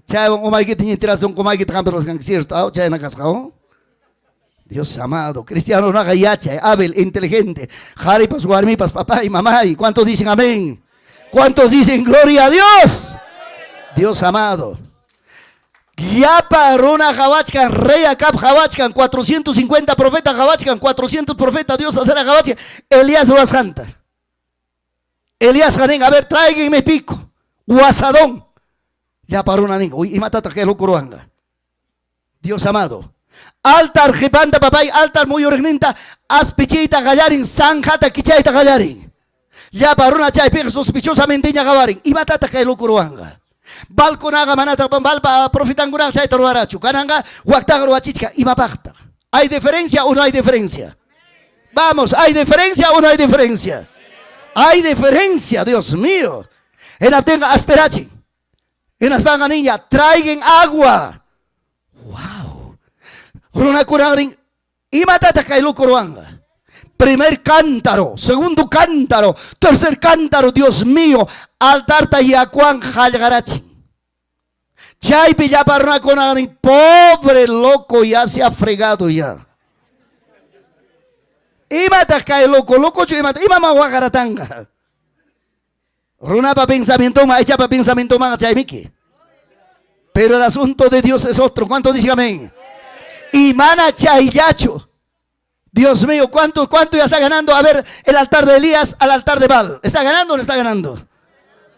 Chaywan umaykita ñitirasun, umaykita qampas ruwasqanki, cierto, chayna kasqa, oh? Dios amado, cristiano runaqa yachay, hábil, inteligente, qharipas, warmipas, papay, mamay, ¿cuántos dicen amén? ¿Cuántos dicen gloria a Dios? Dios amado. Llapa runa qawachkan, rey Acab qawachkan, 450 profeta qawachkan, 400 profeta Dios hacer qawachkan, Elías ruwasqanta. Elías nin, a ver, tráiganme pico, guasadón. Llapa runa nin, uy, imatataq kay loco ruwanqa. Dios amado. Altar qhipanta papay, altar muyuriqninta aspichiyta qallarin, zanjata kichayta qallarin. Llapa runa chaypiqa sospechosamenteña qawarin. Imatataq kay loco ruwanqa? Balkunaqa manataq balpa profetankunaqa chayta ruwarachu. Kananqa waktaqa ruwachichka. Imapaqtaq? ¿Hay diferencia o no hay diferencia? Vamos, ¿hay diferencia o no hay diferencia? Hay diferencia, Dios mío. Hinaptinqa aspirachin. Hinaspanqa niña, traigan agua. Wow. Runakunaqa imatataq kay loco ruwanqa? Primer cántaro, segundo cántaro, tercer cántaro, Dios mío, altarta yakuwan hallqarachin. Chaypi llapa runakunaqa nin, pobre loco, ya se ha fregado ya. Imataq kay loco? Locochu imata? Imaman waqaratanqa? Runapa pensamientoman, aychapa pensamientoman chaymiki. Pero el asunto de Dios es otro. ¿Cuánto dicen amén? Y mana chayllachu. Dios mío, ¿cuánto ya está ganando? A ver, el altar de Elías al altar de Baal. ¿Está ganando o no está ganando?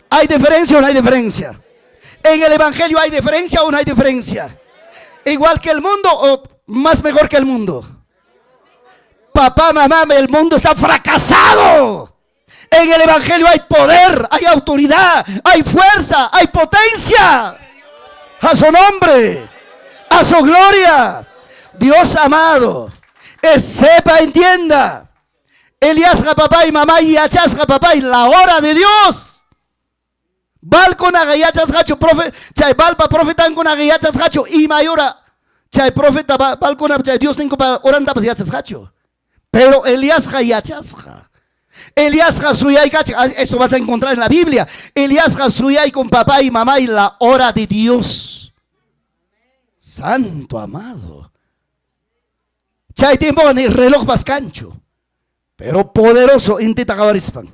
¿Hay diferencia o no hay diferencia? ¿En el evangelio hay diferencia o no hay diferencia? ¿Igual que el mundo o más mejor que el mundo? Papá, mamá, el mundo está fracasado. En el evangelio hay poder, hay autoridad, hay fuerza, hay potencia. A su nombre, a su gloria. Dios amado, sepa, entienda. Elías, papá y mamá, y yachasqa papá y la hora de Dios. Balkunaqa yachasqachu profe, chay balpa profetankunaqa yachasqachu imayura chay profeta balkuna chay Dios ninkupa orantapas yachasqachu. Pero Eliasqa yachasqa. Eliasqa suyaykachin, eso vas a encontrar en la Biblia. Eliasqa suyaykun papá y mamá y la hora de Dios. Santo amado. Chay tiempo ni reloj kanchu. Pero poderoso intita qawarispan.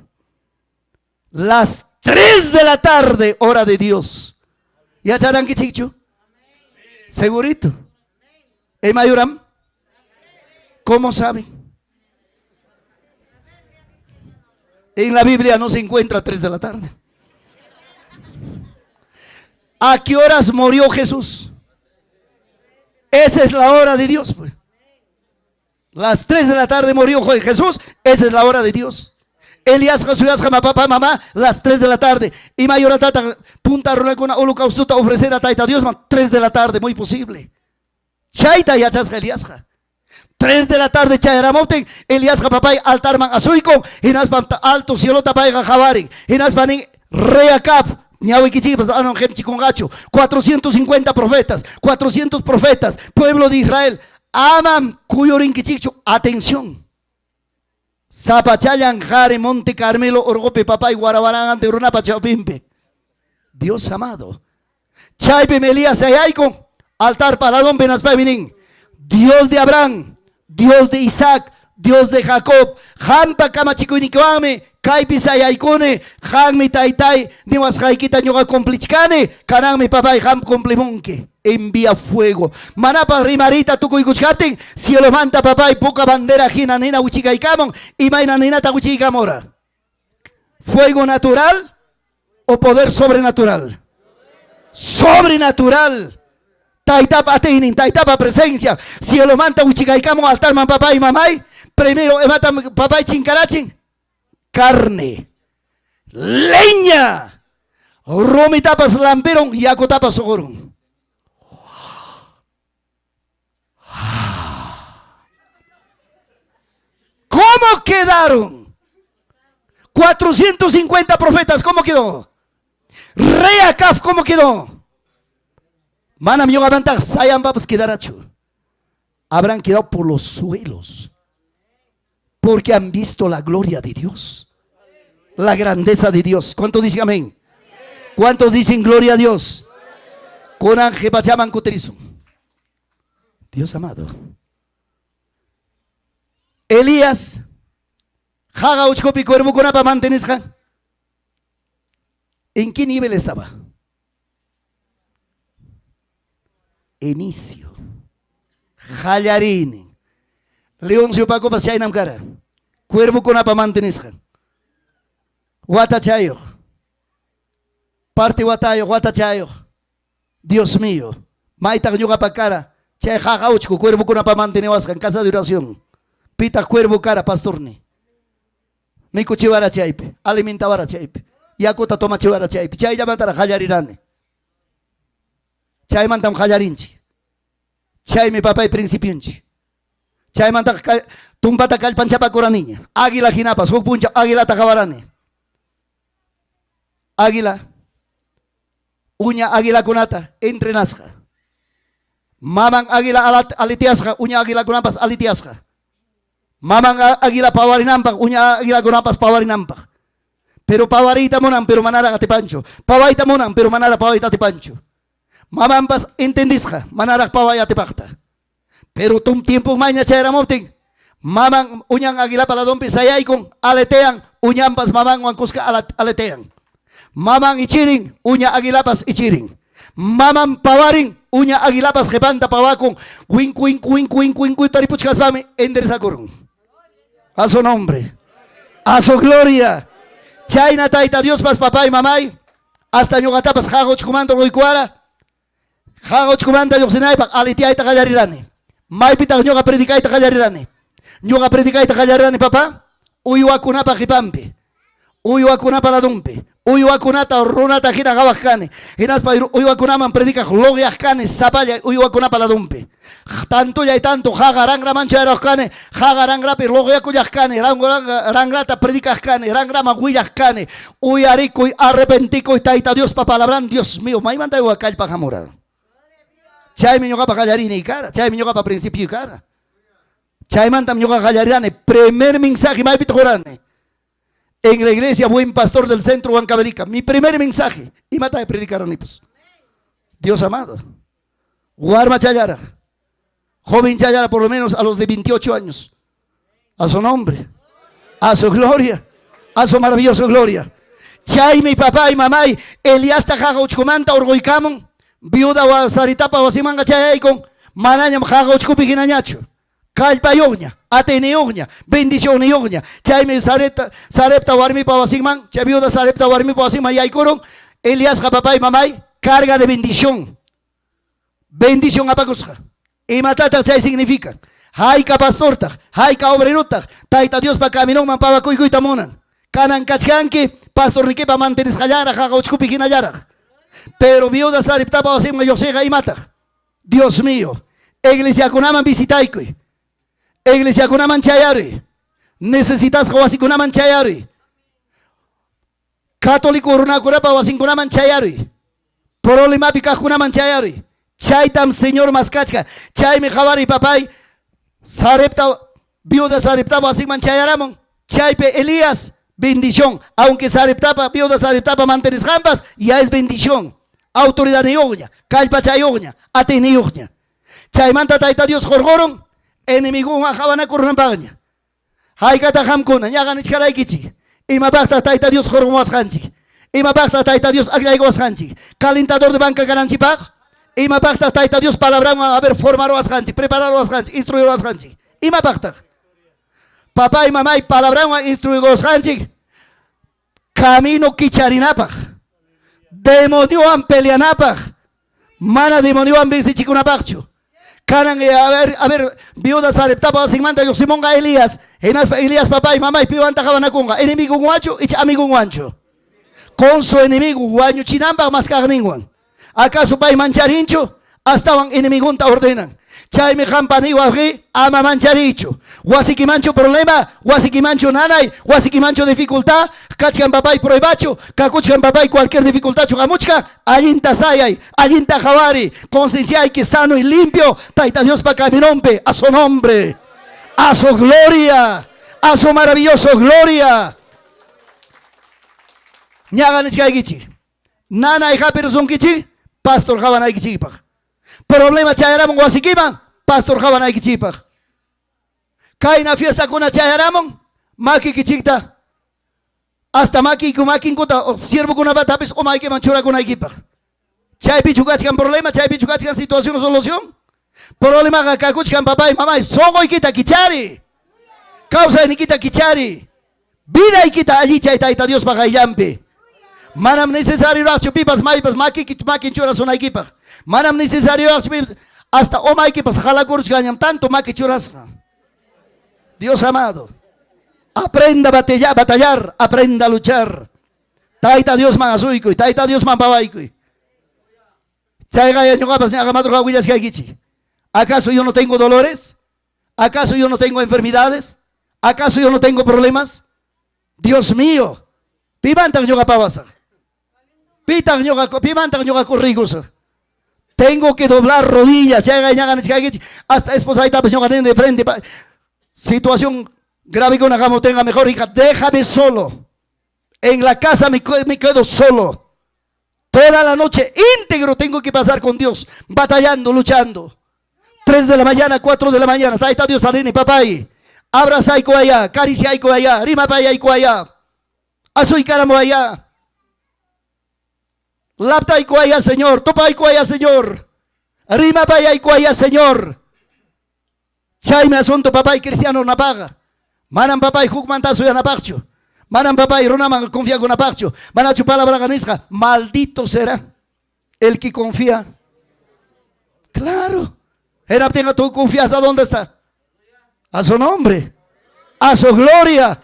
Las 3 de la tarde, hora de Dios. ¿Yacharankichikchu? Segurito. ¿Imayuram? ¿Cómo sabe? En la Biblia no se encuentra 3 de la tarde. ¿A qué horas murió Jesús? Esa es la hora de Dios, pues. Las 3 de la tarde murió Jesús. Esa es la hora de Dios. Elías Jesús papá, mamá, las 3 de la tarde. Y mayor tata, punta runakuna holocausto ofrecer a Taita Dios, 3 de la tarde, muy posible. Chayta yachasqa Eliasqa. 3 de la tarde chayaramutin, Eliasqa papay altarman asuykun, hinaspa alto cielota payqa qawarin, hinaspa nin rey Acab, ñawikichikpas manam qimchikunqachu. 450 profetas, 400 profetas, pueblo de Israel, amam kuyurinkichikchu, atención. Sapachallan qari Monte Carmelo urqupi papay warawaranqantin runapa chawpinpi. Dios amado. Chaypim Elías sayaykun altar paladonpi hinaspaymi nin, Dios de Abraham, Dios de Isaac, Dios de Jacob, qampa kamachikuynikiwanmi kaypi sayaykuni, qammi taytay niwasqaykita ñuqa cumplichkani, kananmi papay qam cumplimunki. Envía fuego. Manapa rimarita tukuykuchkaptin, cielomanta papay puka bandera hina nina wichikaykamun, imayna ninata wichiykamura. Fuego natural o poder sobrenatural. Sobrenatural. Taytapa atiynin, taytapa presencia. Cielomanta wichikaykamun altarman papay mamay. Primero imatam papay chinkarachin. Carne, leña, rumitapas lampirun, yakutapas suqurun. ¿Cómo quedaron? 450 profetas, ¿cómo quedó? Rey Acab, ¿cómo quedó? Manam ñuqamanta sayanpapas quedarachu. Habrán quedado por los suelos. Porque han visto la gloria de Dios. La grandeza de Dios. ¿Cuántos dicen amén? ¿Cuántos dicen gloria a Dios? Kunan qipachaman kutirisun. Dios amado. Elías, qaqa uchkupi cuervokunapa mantenisqa. ¿En qué nivel estaba? Inicio. Qallariynin. Leoncio Pacopas chaynam kara. Cuervokunapa mantenisqa. Watachayuq. Parte watayuq, watachayuq. Dios mío. Maytaq ñuqapa kara. Chay qaqa uchku cuervokunapa mantenewasqan casa de oración. Pitaq cuervo kara, pastorni. Mikuchiwara chaypi, alimentawara chaypi, yakuta tomachiwara chaypi. Chayllamantaraq qallarirani. Chaymantam qallarinchik. Chaymi papay principionchik. Chaymantaqa tumpata kallpanchapakuraniña. Águila hinapas huk punchaw águilata qawarani. Águila uña águilakunata entrenasqa. Maman águila aleteasqa, uña águilakunapas aleteasqa. Maman águila pawarinanpaq, uña águilakunapas pawarinanpaq. Pero pawariyta munan, pero manaraq atipanchu. Pawayta munan, pero manaraq pawayta atipanchu. Mamanpas entendisqa, manaraq paway atipaqta. Pero tum tiempo maña chayramuptin, maman uñan águilapa ladonpi sayaykun, aletean, uñanpas mamanwan kuska aletean. Maman ichirin, uña águilapas ichirin. Maman pawarin, uña águilapas qhipanta pawakun, winku, winku, winku, winku, winku, taripuchkaspami enderezakurun. A su nombre, a su gloria. Chayna Tayta Diospas papay, mamay, hasta ñuqatapas qaqa uchkumanta urquykuwara, qaqa uchkumanta lluqsinaypaq alitiayta qallarirani. Maypitaq ñuqa predicayta qallarirani? Ñuqa predicayta qallarirani, papá, uywakunapa qhipanpi, uywakunapa ladunpi, uywakunata runata hina qawaq kani, hinaspa uywakunaman predicaq luqyaq kani sapallay uywakunapa ladunpi. Tantollay tanto qaqa rangraman chayraq kani, qaqa rangrapi luqyakullaq kani, rangrata predicaq kani, rangraman willaq kani. Uyarikuy, arrepentikuy, Tayta Diospa palabran, Dios mío, maymanta uywa kallpa hamura. Chaymi ñuqapa qallarini kara, chaymi ñuqapa principio kara. Chaymantam ñuqa qallarirani, primer mensaje maypitaq qurani. En la iglesia Buen Pastor del Centro Huancavelica, mi primer mensaje, imata predicarani pues. Dios amado. Warma challaraq, joven challara por lo menos a los de 28 años. A su nombre, a su gloria, a su maravillosa gloria. Chaymi papá y mamay Eliasta qaqa uchkumanta urquykamun, viuda Saritapa wasimanqa chayaykun, manañam qaqa uchkupi hinañachu. Kallpayuqña, atiyniyuqña, bendicionniyuqña. Chaymi Sarepta, Sarepta warmipa wasinman, chay viuda Sarepta warmipa wasinman yaykurun, Eliasqa papá y mamay, carga de bendición. Bendición apakusqa. Imatataq chay significa? Hayka pastortaq, hayka obrerotaq, Tayta Diospa caminonman pawakuykuyta munan. Kanan kachkanki, pastornikipa mantenisqallaraq, qaqa uchkupi hinallaraq. Pero viuda Sareptapa wasinman lluqsiqa imataq? Dios mío, iglesiakunaman visitaykuy. Iglesiakunaman chayaruy. Necesitasqa wasikunaman chayaruy. Católico runakunapa wasinkunaman chayaruy. Problemapi kaqkunaman chayaruy. Chaytam Señor maskachka. Chaymi qawariy papay, Sarepta, viuda Sareptapa wasinman chayaramun. Chaypi Elías, bendición. Aunque Sareptapa, viuda Sareptapa mantenisqanpas, ya es bendición. Autoridadniyuqña, kallpachayuqña, atiyniyuqña. Chaymanta Tayta Dios qurqurun, enemigowan qawanakurunanpaqña. Haykataq qamkuna ñaqa nichkaraykichik. Imapaqtaq Tayta Dios qurqumuwasqanchik? Imapaqtaq Tayta Dios akllaykuwasqanchik? Calentador de banca kananchikpaq? Imapaqtaq Tayta Dios palabranwan a ver formaruwasqanchik, prepararuwasqanchik, instruiruwasqanchik? Imapaqtaq? Papá y mamay palabranwan instruiruwasqanchik camino kicharinapaq, demoniowan peleanapaq, mana demoniowan vencichikunapaqchu. Kanan, a ver, viuda Sareptapa wasinmanta lluqsimunqa Elías, hinaspa Elías papá y mamay piwanta qawanakunqa, enemigonwanchu icha amigonwanchu? Con su enemigo wañuchinanpaq maskaqninwan. ¿Acaso pay mancharinchu? Astawan enemigonta ordenan. Chaymi qampa niwaqi ama mancharichu. Wasikimanchu problema, wasikimanchu nanay, wasikimanchu dificultad, kachkan papay pruebachu, kakuchkan papay cualquier dificultadchu hamuchkan, allinta sayay, allinta qawari, concienciayki sano y limpio, Tayta Diospa caminonpi, a su nombre, a su gloria, a su maravilloso gloria. Ñaqa nichkaykichik. Nanay hapirusunkichik, pastor qawanaykichikpaq. Problema chayaramun wasikiman, pastor qawanaykichikpaq. Kayna fiestakuna chayaramun, makikichikta hasta makiyku makinkuta siervokunapatapis umaykiman churakunaykipaq. Chaypichu kachkan problema, chaypichu kachkan situación solución. Problemaqa kakuchkan papay, mamay, sunquykita kichari. Kawsaynikita kichari. Vidaykita allichay Tayta Diospa qayllanpi. Manam necesarioraqchu pipas maypas makiki makin churasunaykipaq. Manam necesarioraqchu pipas hasta umaykipas jalakuruchkanñam tanto maki churasqa. Dios amado. Aprenda a batallar, aprenda a luchar. Tayta Diosman asuykuy, Tayta Diosman pawaykuy. Chayqa ñuqapas ñaqa madruga willashkaykichik. ¿Acaso yo no tengo dolores? ¿Acaso yo no tengo enfermedades? ¿Acaso yo no tengo problemas? Dios mío, pimantaq ñuqa pawasaq? Pitaq ñuqa, pimantaq ñuqa corrikusaq? Tengo que doblar rodillas. Chayqa ñaqa nichkaykichik. Hasta esposaytapas ñuqa nini de frente. Situación grave kuna tenga mejor hija, déjame solo. En la casa me quedo solo. Toda la noche íntegro tengo que pasar con Dios, batallando, luchando. 3 de la mañana, 4 de la mañana. Tayta Diosta nini, papay. Abrazaykuwayá, acariciaykuwayá, rimapayaykuwayá. Asuykaramuwayá. Laptaykuwayá, Señor. Tupaykuwayá, Señor. Rimapayaykuwayá, Señor. Chaymi asunto papay cristiano napaqa. Manam papay hukmanta suyanapaqchu. Manam papay runaman confiakunapaqchu. Manachu palabraqa nisqa, maldito será el que confía. Claro. Hinaptinqa tu confianza ¿dónde está? A su nombre. A su gloria.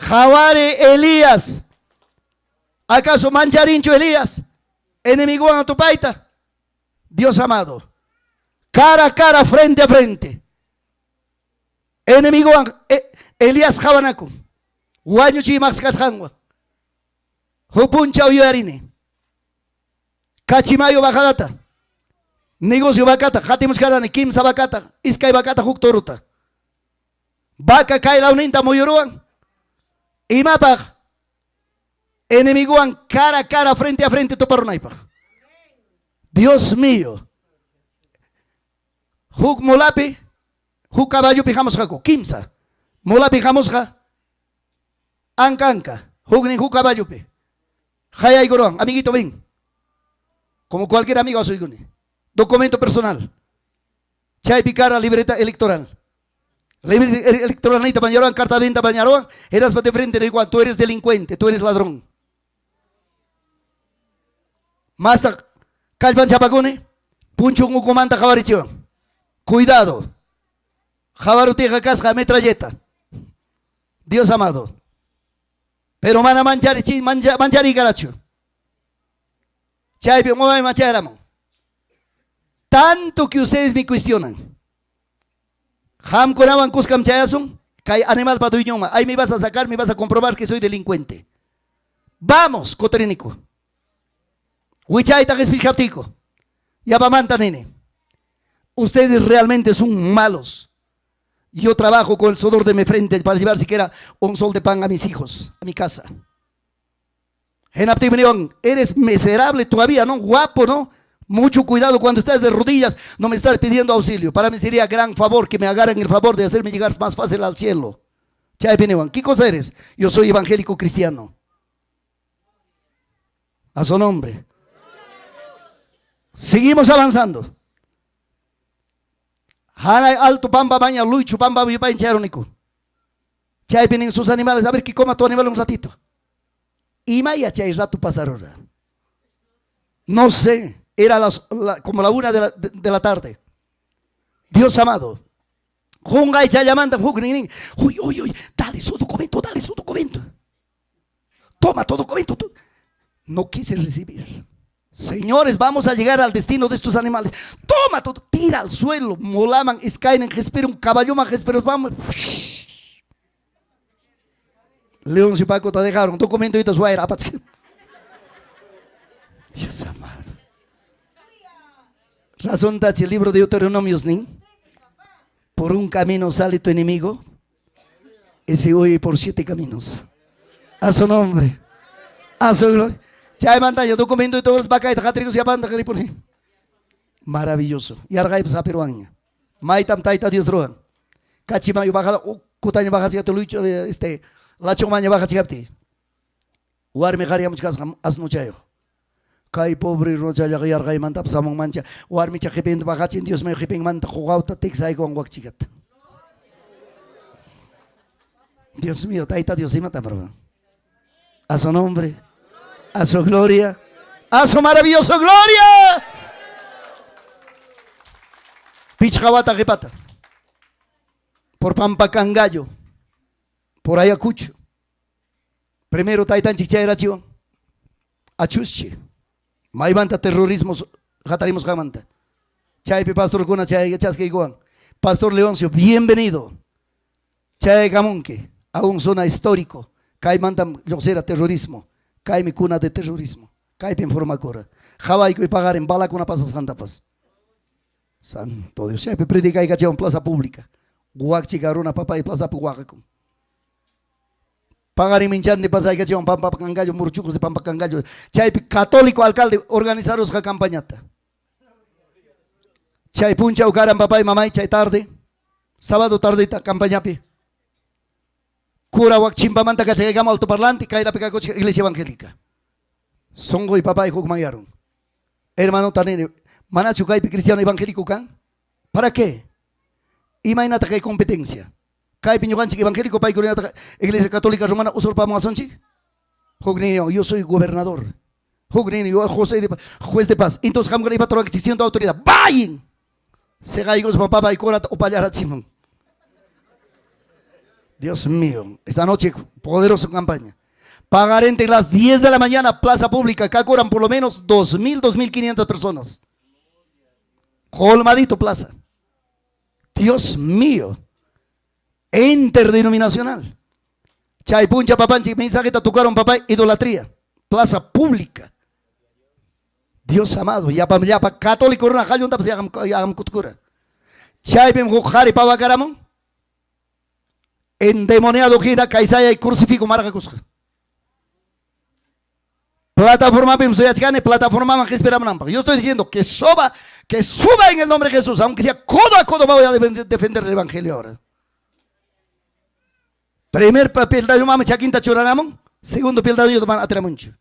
Qawariy Elías. ¿Acaso mancharinchu Elías? Enemigowan tupayta. Dios amado. Cara a cara, frente a frente. Enemigowan Elías qawanakun. Wañuchiymaq kasqanwan. Huk punchaw yuyarini. Cachimayo bajadata. Negocio vacata, qatimuchkarani kimsa vacata, iskay vacata, huk toruta. Vaca kay lawninta muyuruwan. Imapaq enemigowan cara a cara, frente a frente tuparunaypaq. Dios mío. Huk mulapi, huk caballopi hamusqaku, kimsa. Mulapi hamusqa, anka anka, huknin huk caballopi. Qayaykuruwan, amiguito ven. Como cualquier amigo asuykuni. Documento personal. Chaypi kara libreta electoral. Libreta electoral nita mañaruwan, carta de mañaruwan, eras de frente de igual, tú eres delincuente, tú eres ladrón. Masta kallpanchapakuni, punchun ukumanta qawarichiwan. Cuidado. Qawarutiqa kasqa metralleta. Dios amado. Pero mana manchari mancha, manchari karachu. Chaypi mamay macharamun. Tanto que ustedes me cuestionan. Qamkunawan kuskam chayasun, kay animalpa dueñonman. Ahí me vas a sacar, me vas a comprobar que soy delincuente. Vamos, kutiriniku. Wichayta qispichkaptiyku. Yapamanta nini. Ustedes realmente son malos. Yo trabajo con el sudor de mi frente para llevar siquiera un sol de pan a mis hijos, a mi casa. Eres miserable todavía, ¿no? Guapo, ¿no? Mucho cuidado cuando estás de rodillas, no me estás pidiendo auxilio. Para mí sería gran favor que me agarren el favor de hacerme llegar más fácil al cielo. ¿Qué cosa eres? Yo soy evangélico cristiano. A su nombre. Seguimos avanzando. Hanay alto pampa baña luchu pampa yupayncharuniku. Chaypi nin sus animales, a ver que coma tu animal un ratito. Imaya chay rato pasarura. No sé, era como la 1 de la tarde. Dios amado. Qunqay chayllamanta huknin uy, uy, uy, dale su documento, dale su documento. Toma tu documento. No quise recibir. Señores, vamos a llegar al destino de estos animales. Toma todo, tira al suelo. Mulaman, iskaynin, un caballo más, vamos. León Paco te dejaron documento y te Dios amado. Razón el libro de Deuteronomios, nin. Por un camino sale tu enemigo y se huye por siete caminos. A su nombre. A su gloria. Chaymanta documento y todos los vacayta qatrikus yapanta qiripuni. Maravilloso. Yarqaypas hapirwanña. Maytam tayta Dios ruwan. Cachimayo bajada, kutaña bajachikapti lucho este lachunmaña bajachikapti. Warmi qariyamuchkasqa asnuchayuq. Kay pobre runachallaqa yarqaymantapas hamunmancha. Warmicha qipinta bajachin Dios mío qipinmanta quqawta tiksaykuwan wakchikata. Dios mío, tayta Dios imatam ruwan. A su nombre, a su gloria, a su maravilloso gloria. Pichqa wata qipata. Por Pampacangallo. Por Ayacucho. Primero taytanchik chayrachiwan. Achuschi. Maymanta terrorismo hatarimusqanmanta. Chaypi pastorkuna chay chaskiykuwan. Pastor Leoncio, bienvenido. Chayaykamunki a un zona histórico. Kaymantam lluqsira terrorismo. Kaymi cuna de terrorismo. Kaypim formakura. Qawaykuy paqarin balakuna pasasqantapas. Santo Dios. Chaypi predicaykachiwan plaza pública. Wakchika runa papay plazapi waqakun. Paqarin minchandi pasaykachiwan Pampa Cangallo, Murchucos de Pampa Cangallo. Chaypi católico alcalde organizarusqa campañata. Chay punchaw karan papay mamay chay tarde. Sábado tardita campañapi. Cura wak chimpamanta kachakaykama altoparlante kaylapi kakuchka iglesia evangélica. Sonqoy papay hukmanyarun. Hermano tanini, manachu kaypi cristiano evangélico kan? ¿Para qué? Imaynataq kay competencia? Kaypi ñuqanchik evangélico paykunataq iglesia católica romana usurpamuwasunchik? Huknin yo soy gobernador. Huknin yo José de, juez de paz. Entonces qamkuna imata ruwankichik siendo autoridad. ¡Vayan! Seqaykuspa papay curata upallarachimun. Dios mío, esa noche poderosa campaña. Pagarente las 10 de la mañana, plaza pública, acá curan por lo menos 2.000, 2.500 personas. Colmadito plaza. Dios mío. Interdenominacional. Chay puncha papanchik mensajeta tocaron papá, idolatría. Plaza pública. Dios amado, yapa yapa católico runa qalluntapas yaqam kutkura. Chaypim huk qhari pawakaramun. Endemoniado hina kaysayay crucifijo marqakusqa. Plataformapim suyachkani, plataformaman qispiramunanpaq. Yo estoy diciendo que suba, que suba en el nombre de Jesús, aunque sea codo a codo voy a defender el evangelio ahora. Primer peldaño mama chakinta churaramun, segundo peldaño mana atiramunchu.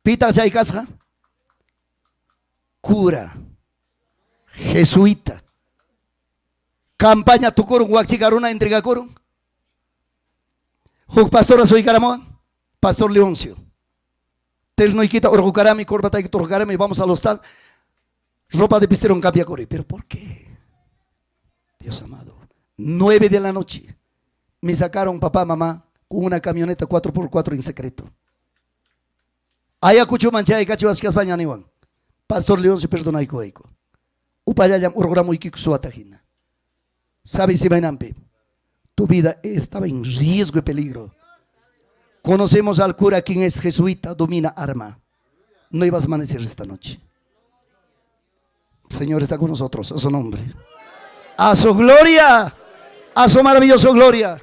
Pita chay kasqa? Cura, jesuita. Campaña tukurun wakchika runa entregakurun. Huk pastora suykaramuwan, Pastor Leoncio. Ternoykita urqukarami, corbataykita urqukarami, vamos al hostal. Ropa de pistero en cambiakuri. ¿Pero por qué? Dios amado. 9 de la noche. Me sacaron papá, mamá, con una camioneta 4x4 en secreto. Ayacucho manchay kachiwachkaspaña niwan. Pastor Leoncio perdonaykuwayku. Upallallam urquramuykiku suwata hina. ¿Sabes imaynanpi? Tu vida estaba en riesgo y peligro. Conocemos al cura quien es jesuita, domina arma. No ibas a amanecer esta noche. El Señor está con nosotros, a su nombre. A su gloria. A su maravilloso gloria.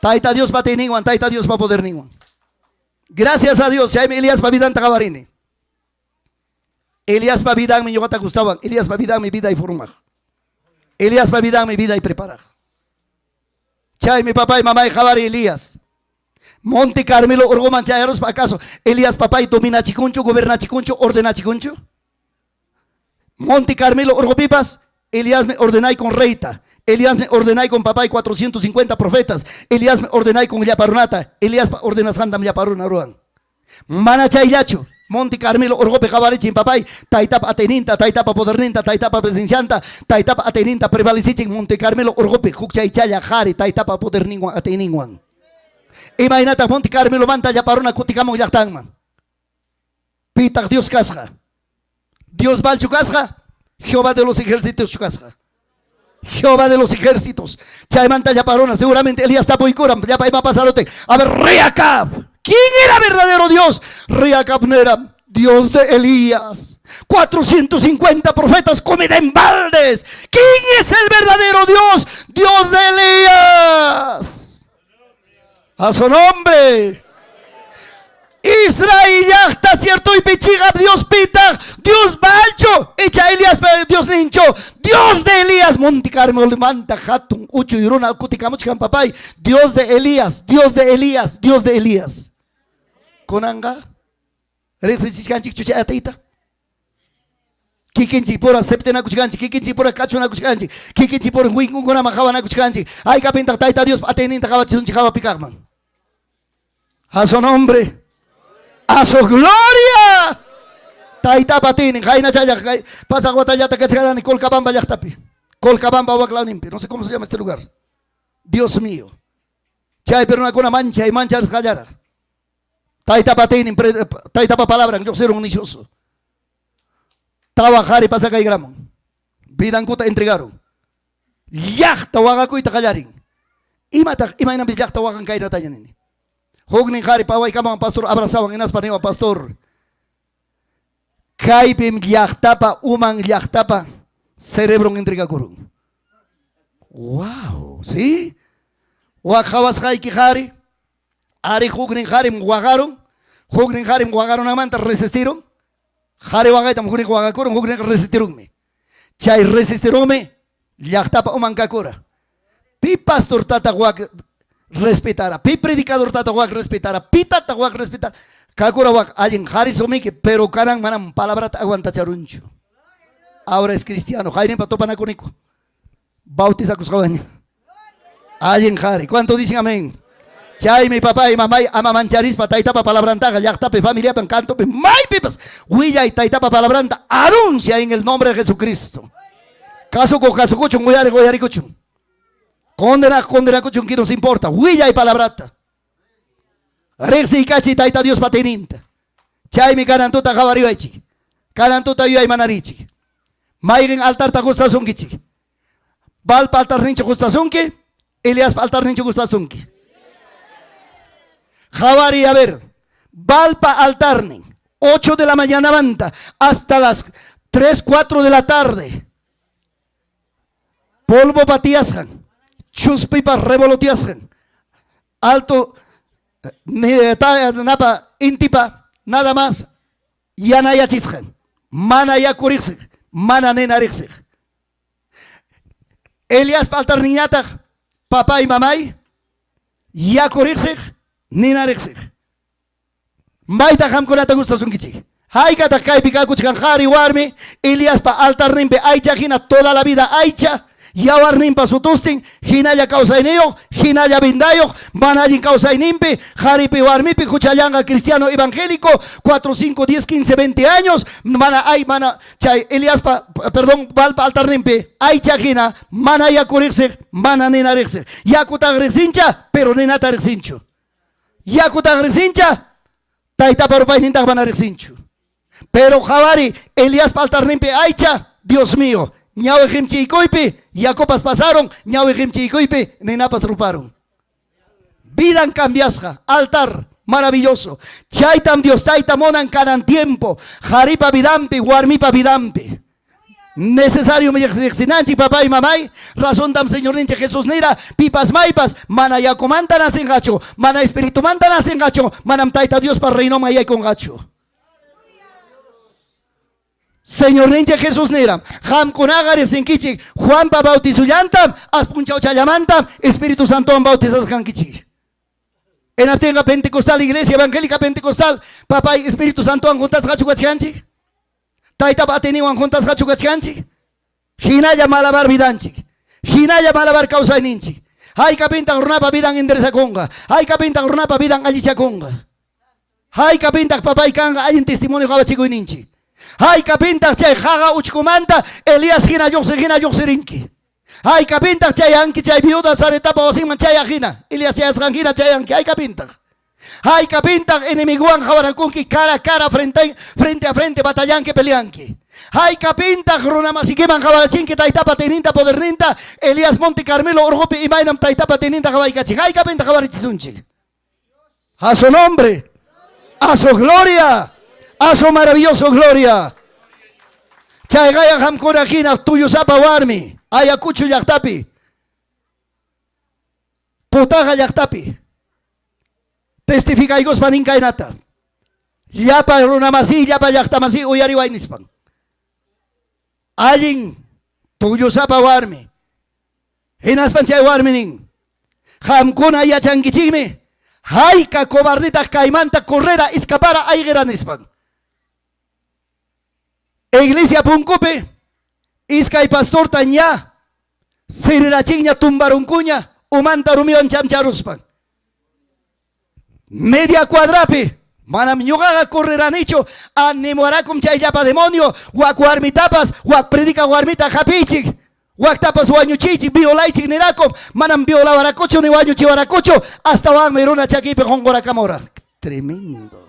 Tayta Diospa atiyninwan, Tayta Diospa poderninwan. Gracias a Dios, chaymi Eliaspa vidanta qawarini. Eliaspa vidanmi ñuqata gustawan. Eliaspa vidanmi vida y formaq. Eliaspa vidanmi vida y preparaq. Chaymi papay mamay qawari Elías. Monte Carmelo urquman chayaruspa acaso Elías papay dominachikunchu, gobernachikunchu, ordenachikunchu? Monte Carmelo urqupipas Elías me ordenay con reyta. Elías me ordenay con papay 450 profetas. Elías me ordenay con llaparunata. Elías ordenasqantam llaparuna ruwan. Mana chayllachu. Monte Carmelo urqupi qawarichin papay taytapa atiyninta, taytapa poderninta, taytapa presencianta, taytapa atiyninta prevalecichin Monte Carmelo urqupi huk chaychalla qhari taytapa poderninwan atiyninwan. Imaynataq Monte Carmelomanta llaparuna kutikamun llaqtanman? Pitaq Dios kasqa? Dios Baalchu kasqa? Jehová de los ejércitos kasqa? Jehová de los ejércitos. Chaymanta llaparuna, seguramente Elías tapuykuran, llapa ima pasarote. A ver, rey Acab. ¿Quién era verdadero Dios? Rey Acab no era Dios de Elías. 450 profetas comida en baldes. ¿Quién es el verdadero Dios? Dios de Elías. A su nombre. Israel llaqta cierto y pichiga Dios pita, Dios Baalchu, icha Elías Dios ninchu, Dios de Elías, Monte Carmelo manta hatun uchuy runa kutikamuchkan papay, Dios de Elías, Dios de Elías, Dios de Elías. Kunanqa riqsichichkanchikchu chay atiyta? Kikinchikpura septenakuchkanchik, kikinchikpura kachunakuchkanchik, kikinchikpura winkunkunaman qawanakuchkanchik. Haykapintaq Tayta Diospa atiyninta qawachisunchik hawapi kaqman? A su nombre, a su gloria. Taytapa atiynin, qaynachalla pasaq watallata kachkarani Colcabamba llaqtapi. Colcabamba waklawninpi, no sé cómo se llama este lugar. Dios mío. Chaypi runakuna manchay mancharisqallaraq. Taytapa atiynin, taytapa palabran lluqsirun nishusu. Tawa qhari pasakaykramun. Vidankuta entregarun. Llaqta waqakuyta qallarin. Imataq imaynanpis llaqta waqan kaynataña nini. Huknin qhari pawaykamuwan pastor abrazawan hinaspa niwan pastor. Kaypim llaqtapa uman llaqtapa cerebron entregakurun. Wow, ¿sí? Wak qhawasqayki qhari, ari huknin qharim waqarun, huknin qharim waqarunanmanta resistirun. Qhari waqaytam huknin waqakurun, huknin resistirunmi. Chay resistirunmi llaqtapa uman kakura. Pi pastortataq wak respetara, pi predicadortataq wak respetara, pitataq wak respetara. Kakura wak allin qhari sumiki, pero kanan manam palabrata aguantacharunchu. Ahora es cristiano, hayninpa topanakuniku. Bautizakusqawaña. Allin qhari. ¿Cuánto dicen amén? Chaymi papay, mamay, ama mancharispa taytapa palabrantaqa llaqtapi, familiapi, cantopi, maypipas willay taytapa palabranta anuncia en el nombre de Jesucristo. Kasukuq kasukuchun, uyariq uyarikuchun. Condenaq condenakuchun, que nos importa. Willay palabrata. Riqsiykachiy Tayta Diospa atiyninta. Chaymi kanan tuta qhawariwaychik. Kanan tuta yuyaymanarichik. Mayqin altarta gustasunkichik. Baalpa altarninchu gustasunki, Eliaspa altarninchu gustasunki. Qhawariy, a ver, Baalpa altarnin, 8 de la mañanamanta hasta las 3, 4 de la tarde. Polvo batiyasqan, chuspipa revoloteasqan, alto napa intipa nada más yanayachisqan, mana yaku riqsiq, mana nina riqsiq. Eliaspa altarninñataq papay mamay yaku riqsiq, nina riqsiq. Maytaq qamkunata gustasunkichik? Haykataq kaypi kakuchkan qhari warmi Eliaspa altarninpi aycha hina toda la vida aycha, yawarninpa sutustin, hinalla kawsayniyuq, hinalla vindayuq, mana allin kawsayninpi, qharipi warmipi huchallanqa cristiano evangélico, 4, 5, 10, 15, 20 años, mana ay, mana chay Eliaspa, perdón, Baalpa altarninpi aycha hina, mana yaku riqsiq, mana nina riqsiq. Yakutaq riqsincha, pero ninata riqsinchu. Yakutaq riqsincha, taytapa rupaynintaq mana riqsinchu. Pero qhawari Eliaspa altarninpi aycha, Dios mío, ñawi qimchiykuypi yakupas pasaron, ñawi qimchiykuypi ninapas ruparun. Vidan cambiasqa, altar maravilloso. Chaytam Dios tayta munan kanan tiempo, qharipa vidanpi, warmipa vidanpi. Necesario riqsinanchik papá y mamay, razontam Señorninchik Jesús nira, pipas maypas, mana yakumanta nacinqachu, mana espiritumanta nacinqachu, manam Tayta Diospa reinoman yaykunqachu. Señorninchik Jesús nira, qamkunaqa riqsinkichik Juanpa bautizullantam, aspunchawchallamantam Espíritu Santowan bautizasqankichik. Hinaptinqa Pentecostal, Iglesia Evangélica Pentecostal, papay Espíritu Santowan juntasqachu kachkanchik? Taytapa atiyninwan juntasqachu kachkanchik? Hinalla malabar vidanchik. Hinalla malabar kawsayninchik. Haykapintaq runapa vidan enderezakunqa. Haykapintaq runapa vidan allichakunqa. Haykapintaq papay kanqa allin testimonio qawachikuyninchik. Haykapintaq chay qaqa uchkumanta Elías hina lluqsiq hina lluqsirinki. Haykapintaq chayanki chay viuda Saretapa wasinman chayaq hina, Elías chayasqan hina chayanki. Haykapintaq. Haykapintaq enemiguwan qawarakunki cara a cara, frente, frente a frente batallanki, peleanki. Haykapintaq runamasikiman qawarachinki taytapa atiyninta, poderninta, Elías Monte Carmelo urqupi imaynam taytapa atiyninta qawaykachin. Haykapintaq qawarichisunchik. A su nombre, a su gloria, a su maravilloso gloria. Chayqaya qamkuna hina tuyusapa warmi, Ayacucho llaqtapi, Putaqa llaqtapi, testificaykuspa nin kaynata. Llapa runamasi, llapa llaqtamasi uyariway nispan. Allin tullusapa warmi. Hinaspan chay warmi nin, qamkuna yachankichikmi, hayka cobardetaq kaymanta correra, escapara, ayqira nispan. Iglesia punkupi iskay pastorta ña sirirachinña tumbarunkuña umanta rumiwan chamcharuspan. Media cuadrapi manam ñuqaqa correranichu, animuarakum chay llapa demonio, wak warmitapas, wak predica warmita hapiychik. Waktapas wañuchiychik, violaychik nirakum, manam violawarakuchu ni wañuchiwarakuchu, astawanmi runa chakiypi qonqorakamura. Tremendo.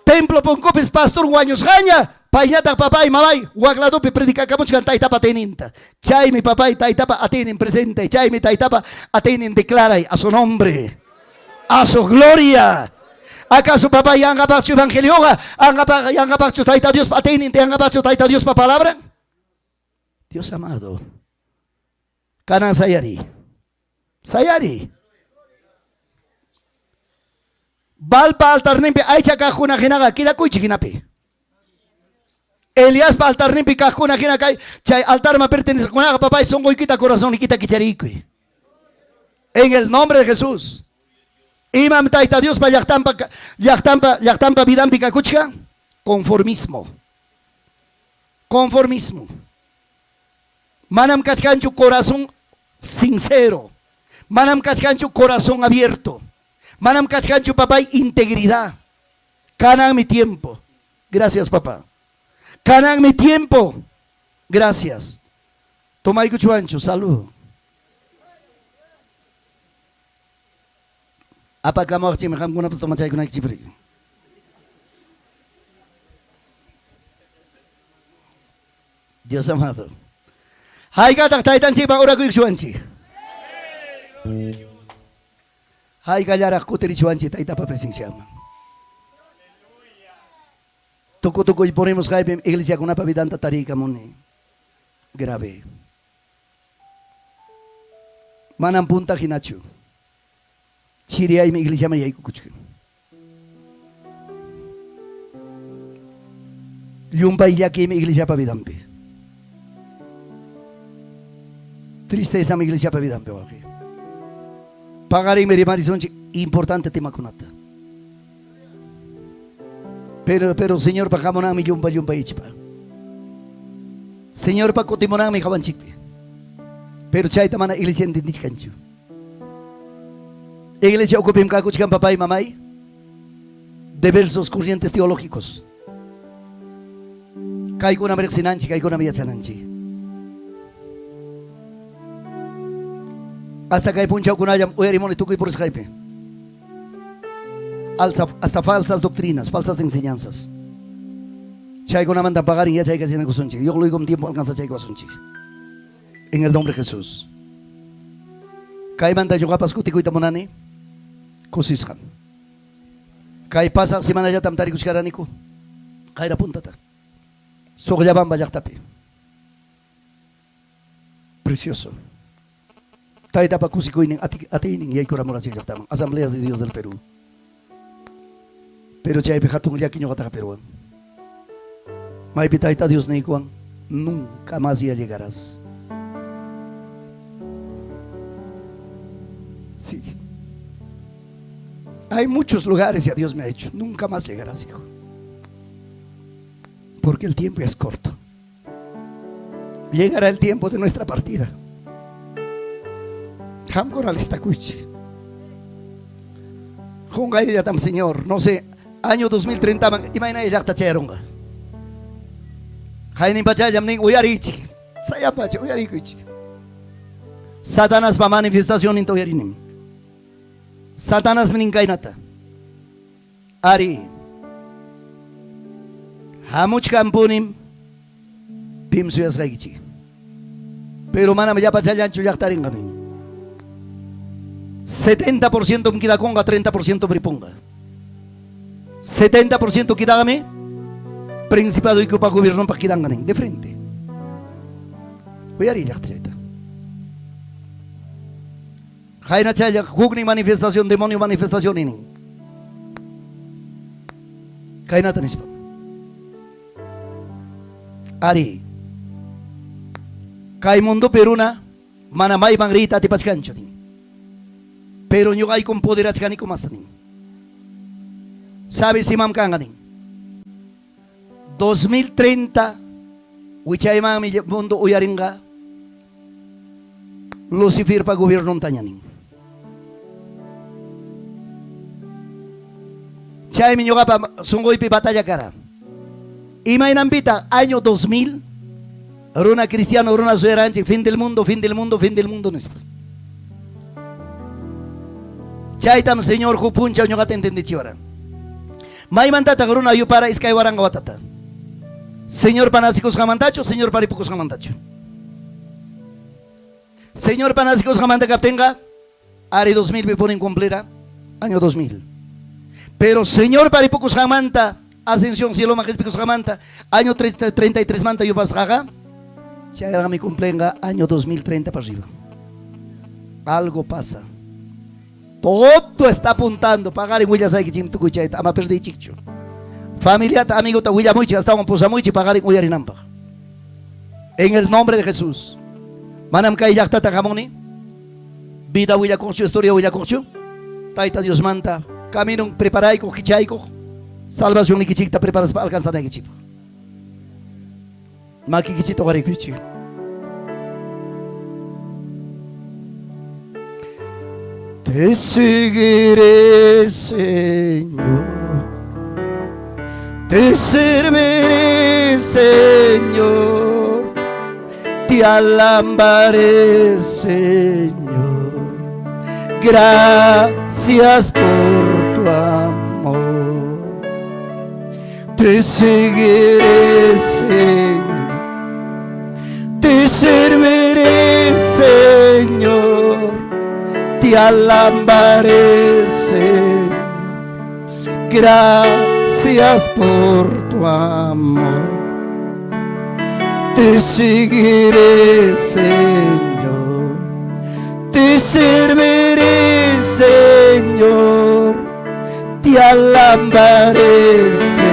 Templo punkupis pastor wañusqaña, payñataq papay, mamay, wak ladopi predicakamuchkan taytapa atiyninta. Chaymi papay taytapa atiynin presente, chaymi taytapa atiynin declaray a su nombre, a su gloria. ¿Acaso papay yanqapaqchu evangelioqa? Anqapaq yanqapaqchu Tayta Diospa atiynin, yanqapaqchu Tayta Diospa palabran? Dios amado. Kanan sayariy. Sayariy. Baalpa altarninpi aycha kaqkuna hinaqa quedakuychik hinapi. Eliaspa altarninpi kaqkuna hina kay chay altarman perteneceqkunaqa papay sunquykita corazonniykita kichariykuy. En el nombre de Jesús. Imam Tayta Diospa llaqtanpa llaqtanpa llaqtanpa vidanpi kakuchkan? Conformismo. Conformismo. Manam kachkanchu corazón sincero. Manam kachkanchu corazón abierto. Manam kachkanchu papay integridad. Kananmi tiempo. Gracias papá. Kananmi tiempo. Gracias. Tomaykuchwanchu salud. Apakamuwaqchikmi qamkunapas tomachaykunaykichikpaq. Dios amado. Haykataq taytanchikman orakuykuchwanchik? Haykallaraq kutirichwanchik taytapa presencianman? Tuku tukuy purimusqaypim iglesiakunapa vidanta tariykamuni. Grave. Manam punta hinachu. Chiriyaymi iglesiaman yaykukuchkan. Llumpay llakiymi iglesiapa vidanpi. Tristezam iglesiapa vidanpi, wawqi. Paqarinmi rimarisunchik importante temakunata. Pero, pero Señorpa hamunanmi llumpa llumpay ichpa. Señorpa kutimunanmi hawanchikpi. Pero chayta mana iglesia entendichkanchu. Iglesia ukupim kakuchkan papay mamay diversos corrientes teológicos. Kaykunam riqsinanchik, kaykunam yachananchik. Hasta kay punchawkunallam uyarimuni tukuy purisqaypi. Hasta falsas doctrinas, falsas enseñanzas. Chaykunamanta paqarin yachaykachinakusunchik. Lluqluykum tiempo alcanzachaykuwasunchik. En el nombre de Jesús. Kaymanta ñuqapas kutikuyta munani kusisqam. Kay pasaq semanallatam tarikuchkaraniku qayra puntata. Suqllabamba llaqtapi. Precioso. Taytapa kusikuynin atiynin yaykuramurachik llaqtaman. Asambleas de Dios del Perú. Pero chaypi hatun llaki ñuqataqa Peruwan. Maypi Tayta Dios niykuwan, nunca más ya llegarás. Sí. Hay muchos lugares ya Dios me ha dicho, nunca más llegarás, hijo. Porque el tiempo es corto. Llegará el tiempo de nuestra partida. Qamkuna alistakuychik. Qunqayllatam, Señor, no sé, año 2030 man imayna llaqta chayarunqa. Qaynin pachallam nin uyariychik. Sayapacha uyarikuychik. Satanaspa manifestacionninta uyarinim. Satanasmi nin kaynata. Ari, hamuchkanpunim pim suyasqaykichik. Pero manam llapachallanchu llaqta rinqa nin. 70% quedakunqa, 30% ripunqa. 70% quedaqmi principado ikupa gobiernonpaq quedanqa nin, de frente. Uyariy llaqta chayta. Qayna chaylla huknin manifestación, demonio manifestación nin. Kaynata nispa. Ari. Kay mundopi runa mana mayman riyta atipachkanchu nin. Pero ñuqaykum poderachkaniku masta nin. Sabes imam kanqa nin. 2030 wichaymanmi mundo uyarinqa Luciferpa gobiernontaña nin. Chaymi ñuqapa sunquypi batalla kara. Imaynanpita año 2000 Runa cristiano runa suyaranchik fin del mundo, fin del mundo, fin del mundo nispa. Chaytam Señor huk punchaw ñuqata entendechiwaran. Maymantataq runa yupara 2000 watata? Señorpa nacikusqanmantachu, Señorpa ripukusqanmantachu? Señorpa nacikusqanmanta kaptinqa, ari 2000 pi punin cumplira, año 2000. Pero Señorpa ripukusqanmanta, ascensión cieloman qispikusqanmanta, año 33 manta yupasqaqa, chayraqmi cumplenqa año 2030 para arriba. Algo pasa. Todo está apuntando. Paqarin willasaykichik tukuy chayta, ama perdiychikchu. Familiata, amigota willamuychik, astawan pusamuychik paqarin uyarinanpaq. En el nombre de Jesús. Manam kay llaqtata hamuni. Vida willakuqchu, historia willakuqchu. Tayta Diosmanta caminon preparaykuq, kichaykuq. Salvacionnikichikta preparaspa alcanzanaykichikpaq. Makikichikta uqarikuychik. Te seguiré, Señor. Te serviré, Señor. Te alabaré, Señor. Gracias por tu amor. Te seguiré, Señor. Te serviré, Señor. Te alabaré, Señor. Gracias por tu amor. Te seguiré, Señor. Te serviré, Señor. Te alabaré, Señor.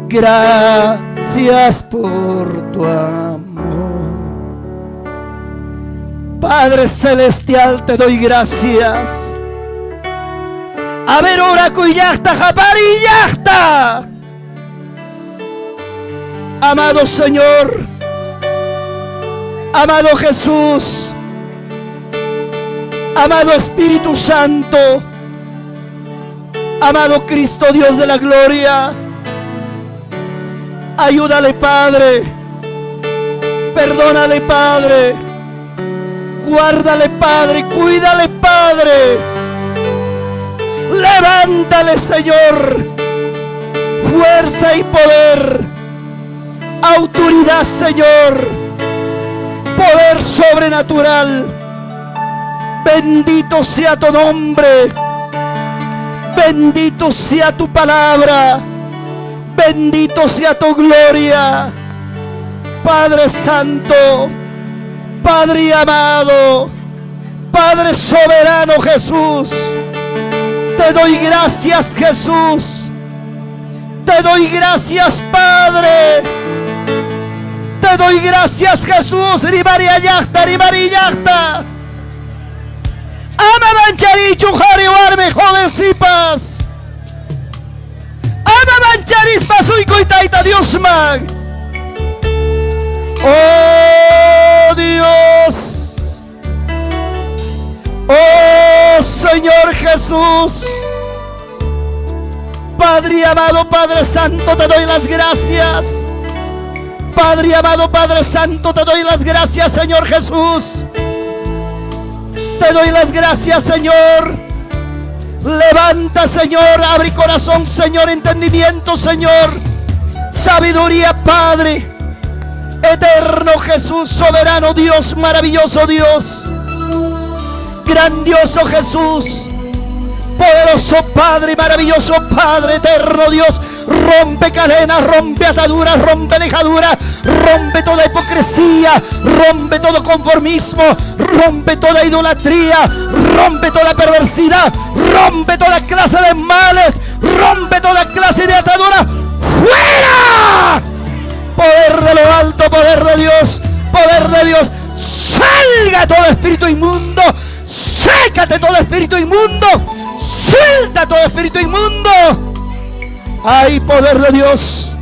Gracias por tu amor. Padre Celestial, te doy gracias. A ver, ora llaqta, qapariy llaqta. Amado Señor, amado Jesús, amado Espíritu Santo, amado Cristo Dios de la gloria, ayúdale, Padre, perdónale, Padre, guárdale, Padre, cuídale, Padre, levántale, Señor, fuerza y poder, autoridad, Señor, poder sobrenatural. Bendito sea tu nombre, bendito sea tu palabra, bendito sea tu gloria. Padre Santo, Padre amado, Padre soberano Jesús, te doy gracias, Jesús. Te doy gracias, Padre. Te doy gracias, Jesús. Rimari llaqta, rimari llaqta. Ama mancharichu qhari warmi joven sipas. Ama mancharispa asuykuy Tayta Diosman. Oh Dios. Oh Señor Jesús. Padre amado, Padre Santo, te doy las gracias. Padre amado, Padre Santo, te doy las gracias, Señor Jesús. Te doy las gracias, Señor. Levanta, Señor, abre corazón, Señor, entendimiento, Señor. Sabiduría, Padre. Eterno Jesús, soberano Dios, maravilloso Dios. Grandioso Jesús. Poderoso Padre, maravilloso Padre, eterno Dios. Rompe cadenas, rompe ataduras, rompe dejaduras, rompe toda hipocresía, rompe todo conformismo, rompe toda idolatría, rompe toda perversidad, rompe toda clase de males, rompe toda clase de atadura. ¡Fuera! Poder de lo alto, poder de Dios, poder de Dios. Salga todo espíritu inmundo, sécate todo espíritu inmundo, suelta todo espíritu inmundo. Hay poder de Dios.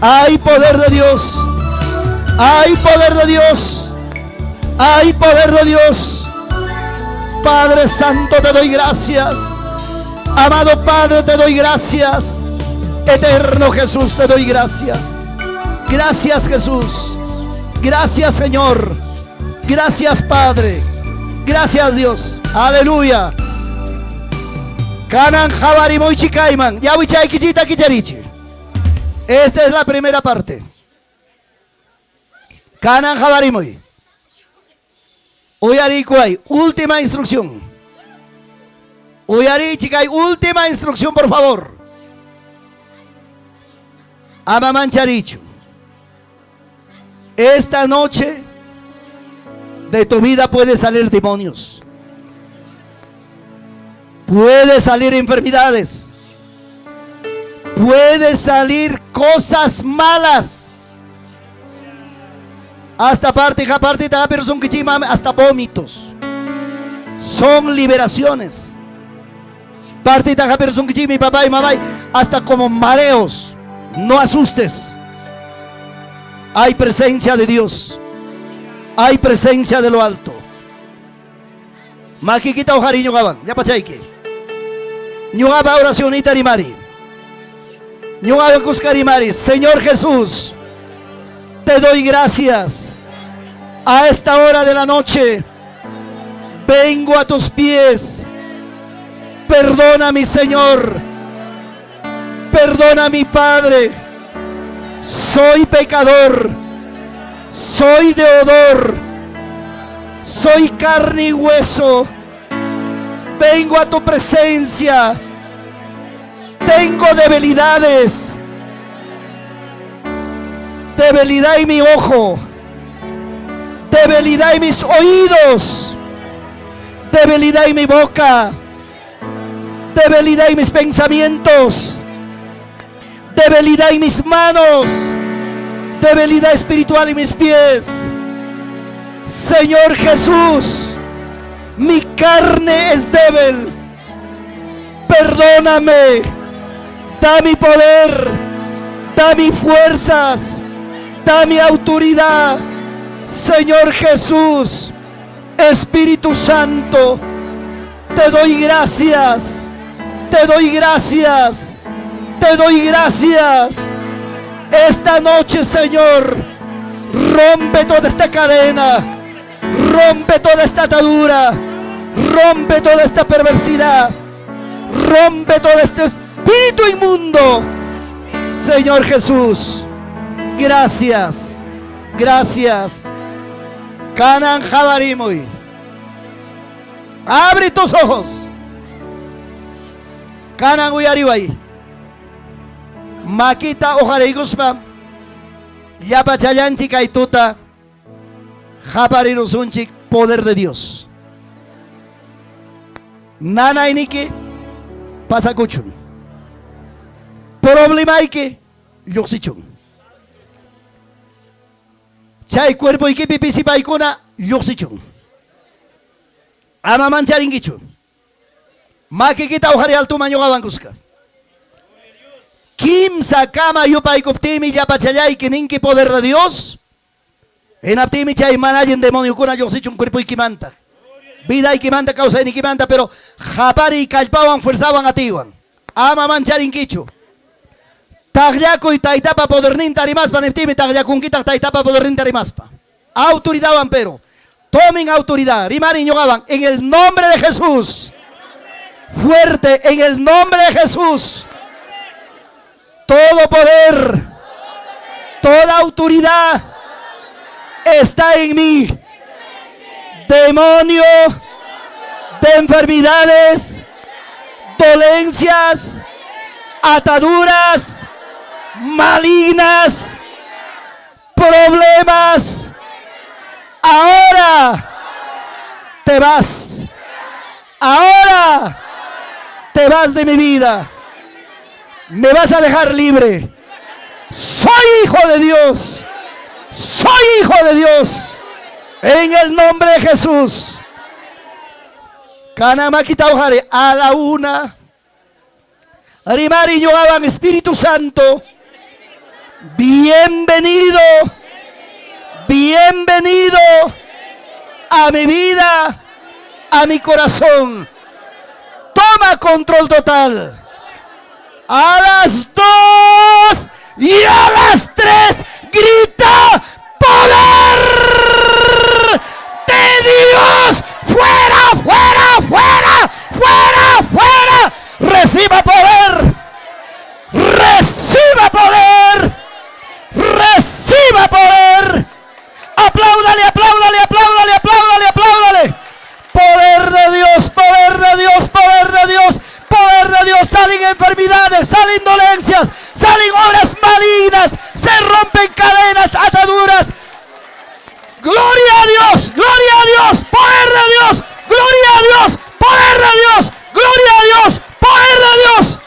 Hay poder de Dios. Hay poder de Dios. Hay poder de Dios. Padre Santo, te doy gracias. Amado Padre, te doy gracias. Eterno Jesús, te doy gracias. Gracias Jesús. Gracias Señor. Gracias Padre. Gracias Dios. Aleluya. Kanan qawarimoychik kayman. Ñawichaykichikta kicharichik. Esta es la primera parte. Kanan qawarimoy. Uyariykuway. Última instrucción. Uyariychik kay última instrucción, por favor. Ama mancharichu. Esta noche de tu vida puede salir demonios. Puede salir enfermedades. Puede salir cosas malas. Hasta parte, aparte, pero son hasta vómitos. Son liberaciones. Parte, pero son mi papá y mamá, hasta como mareos. No asustes. Hay presencia de Dios. Hay presencia de lo alto. Makikita uqariy ñuqawan, llapachayki. Ñuqapa oracionita rimari. Ñuqawan kuska rimari. Señor Jesús, te doy gracias. A esta hora de la noche vengo a tus pies. Perdona mi Señor. Perdona mi Padre. Soy pecador. Soy deudor. Soy carne y hueso. Vengo a tu presencia. Tengo debilidades. Debilidad en mi ojo. Debilidad en mis oídos. Debilidad en mi boca. Debilidad en mis pensamientos. Debilidad en mis manos. Debilidad espiritual en mis pies. Señor Jesús, mi carne es débil. Perdóname. Da mi poder. Da mis fuerzas. Da mi autoridad. Señor Jesús, Espíritu Santo, te doy gracias. Te doy gracias. Te doy gracias. Esta noche, Señor, rompe toda esta cadena. Rompe toda esta atadura. Rompe toda esta perversidad. Rompe todo este espíritu inmundo. Señor Jesús, gracias. Gracias. Kanan qawarimoy. Abre tus ojos. Kanan uyariway. Makita uqariykuspa llapachallanchik kay tuta qaparirusunchik poder de Dios. Nanayniki pasakuchun. Problemayki lluqsichun. Chay cuerpoykipi pisipaykuna lluqsichun. Ama mancharinkichu. Makikita uqari altuman ñuqawan kuska. Kimsa kama yupaykuptiymi llapachallayki ninki poder de Dios. Hinaptiymi chay mana allin demoniokuna lluqsichun cuerpoykimanta. Vidaykimanta, kawsaynikimanta, pero qapariy kallpawan, fuerzawan atiywan. Ama mancharinkichu. Taqllakuy taytapa poderninta rimaspa niptiymi taqllakunkitaq taytapa poderninta rimaspa. Autoridadwan pero. Tomen autoridad. Rimarin ñuqawan en el nombre de Jesús. Fuerte, en el nombre de Jesús. Todo poder, toda autoridad está en mí. Demonio de enfermedades, dolencias, ataduras malignas, problemas. Ahora te vas. Ahora te vas de mi vida. Me vas a dejar libre. Soy hijo de Dios. Soy hijo de Dios. En el nombre de Jesús. Kanan makita uqariy a la una. Rimari ñuqawan Espíritu Santo. Bienvenido. Bienvenido a mi vida, a mi corazón. Toma control total. A las 2 y a las 3. Grita, poder de Dios. Fuera, fuera, fuera, fuera, fuera. Reciba poder. Reciba poder. Reciba poder. Apláudale, apláudale, apláudale, apláudale, apláudale. Poder de Dios, poder de Dios, poder de Dios, poder de Dios. Salen enfermedades, salen dolencias, salen obras malignas, se rompen cadenas, ataduras. Gloria a Dios, gloria a Dios, poder de Dios, gloria a Dios, poder de Dios, gloria a Dios, poder de Dios.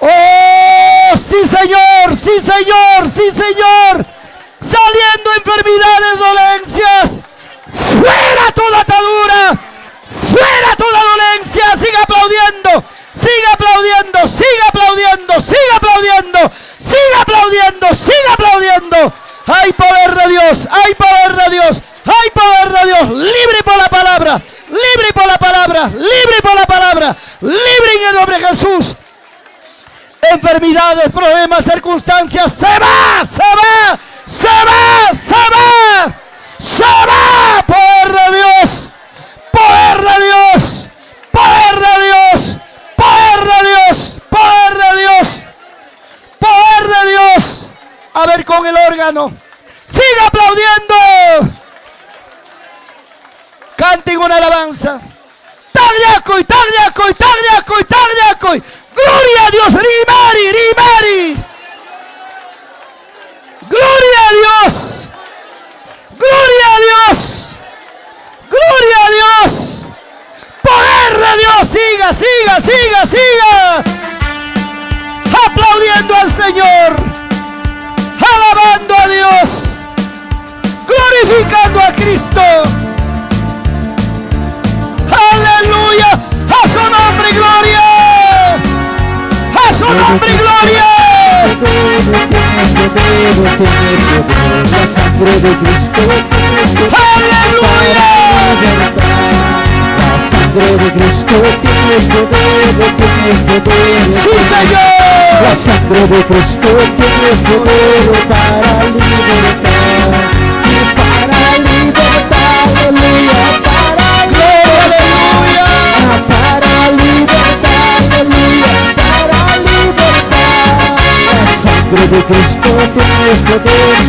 Oh, sí Señor, sí Señor, sí Señor. Saliendo enfermedades, dolencias. Fuera toda atadura. Fuera toda dolencia. Siga aplaudiendo. Siga aplaudiendo. Siga aplaudiendo. Siga aplaudiendo. Siga aplaudiendo. Siga aplaudiendo. Hay poder de Dios. Hay poder de Dios. Hay poder de Dios. Libre por la palabra. Libre por la palabra. Libre por la palabra. Libre en el nombre de Jesús. Enfermedades, problemas, circunstancias. Se va, se va, se va, se va. Se va. Poder de Dios. Poder de Dios. Poder de Dios. Poder de Dios. Poder de Dios. Poder de Dios. A ver con el órgano. Siga aplaudiendo. Canten una alabanza. Tagliacoy, tagliacoy, tagliacoy, tagliacoy. Gloria a Dios. Rimari, rimari. Gloria a Dios. Gloria a Dios. Gloria a Dios. Poder de Dios. Siga, siga, siga, siga. Aplaudiendo al Señor. Alabando a Dios. Glorificando a Cristo. Aleluya. A su nombre, gloria. A su nombre, gloria. La sangre de Cristo. Aleluya. La sangre de Cristo tiene poder, tiene poder. Sí, Señor. La sangre de Cristo tiene poder para libertar. Y para libertar, aleluya, para Gloria, aleluya. Para libertar, aleluya, para libertar. La sangre de Cristo tiene poder.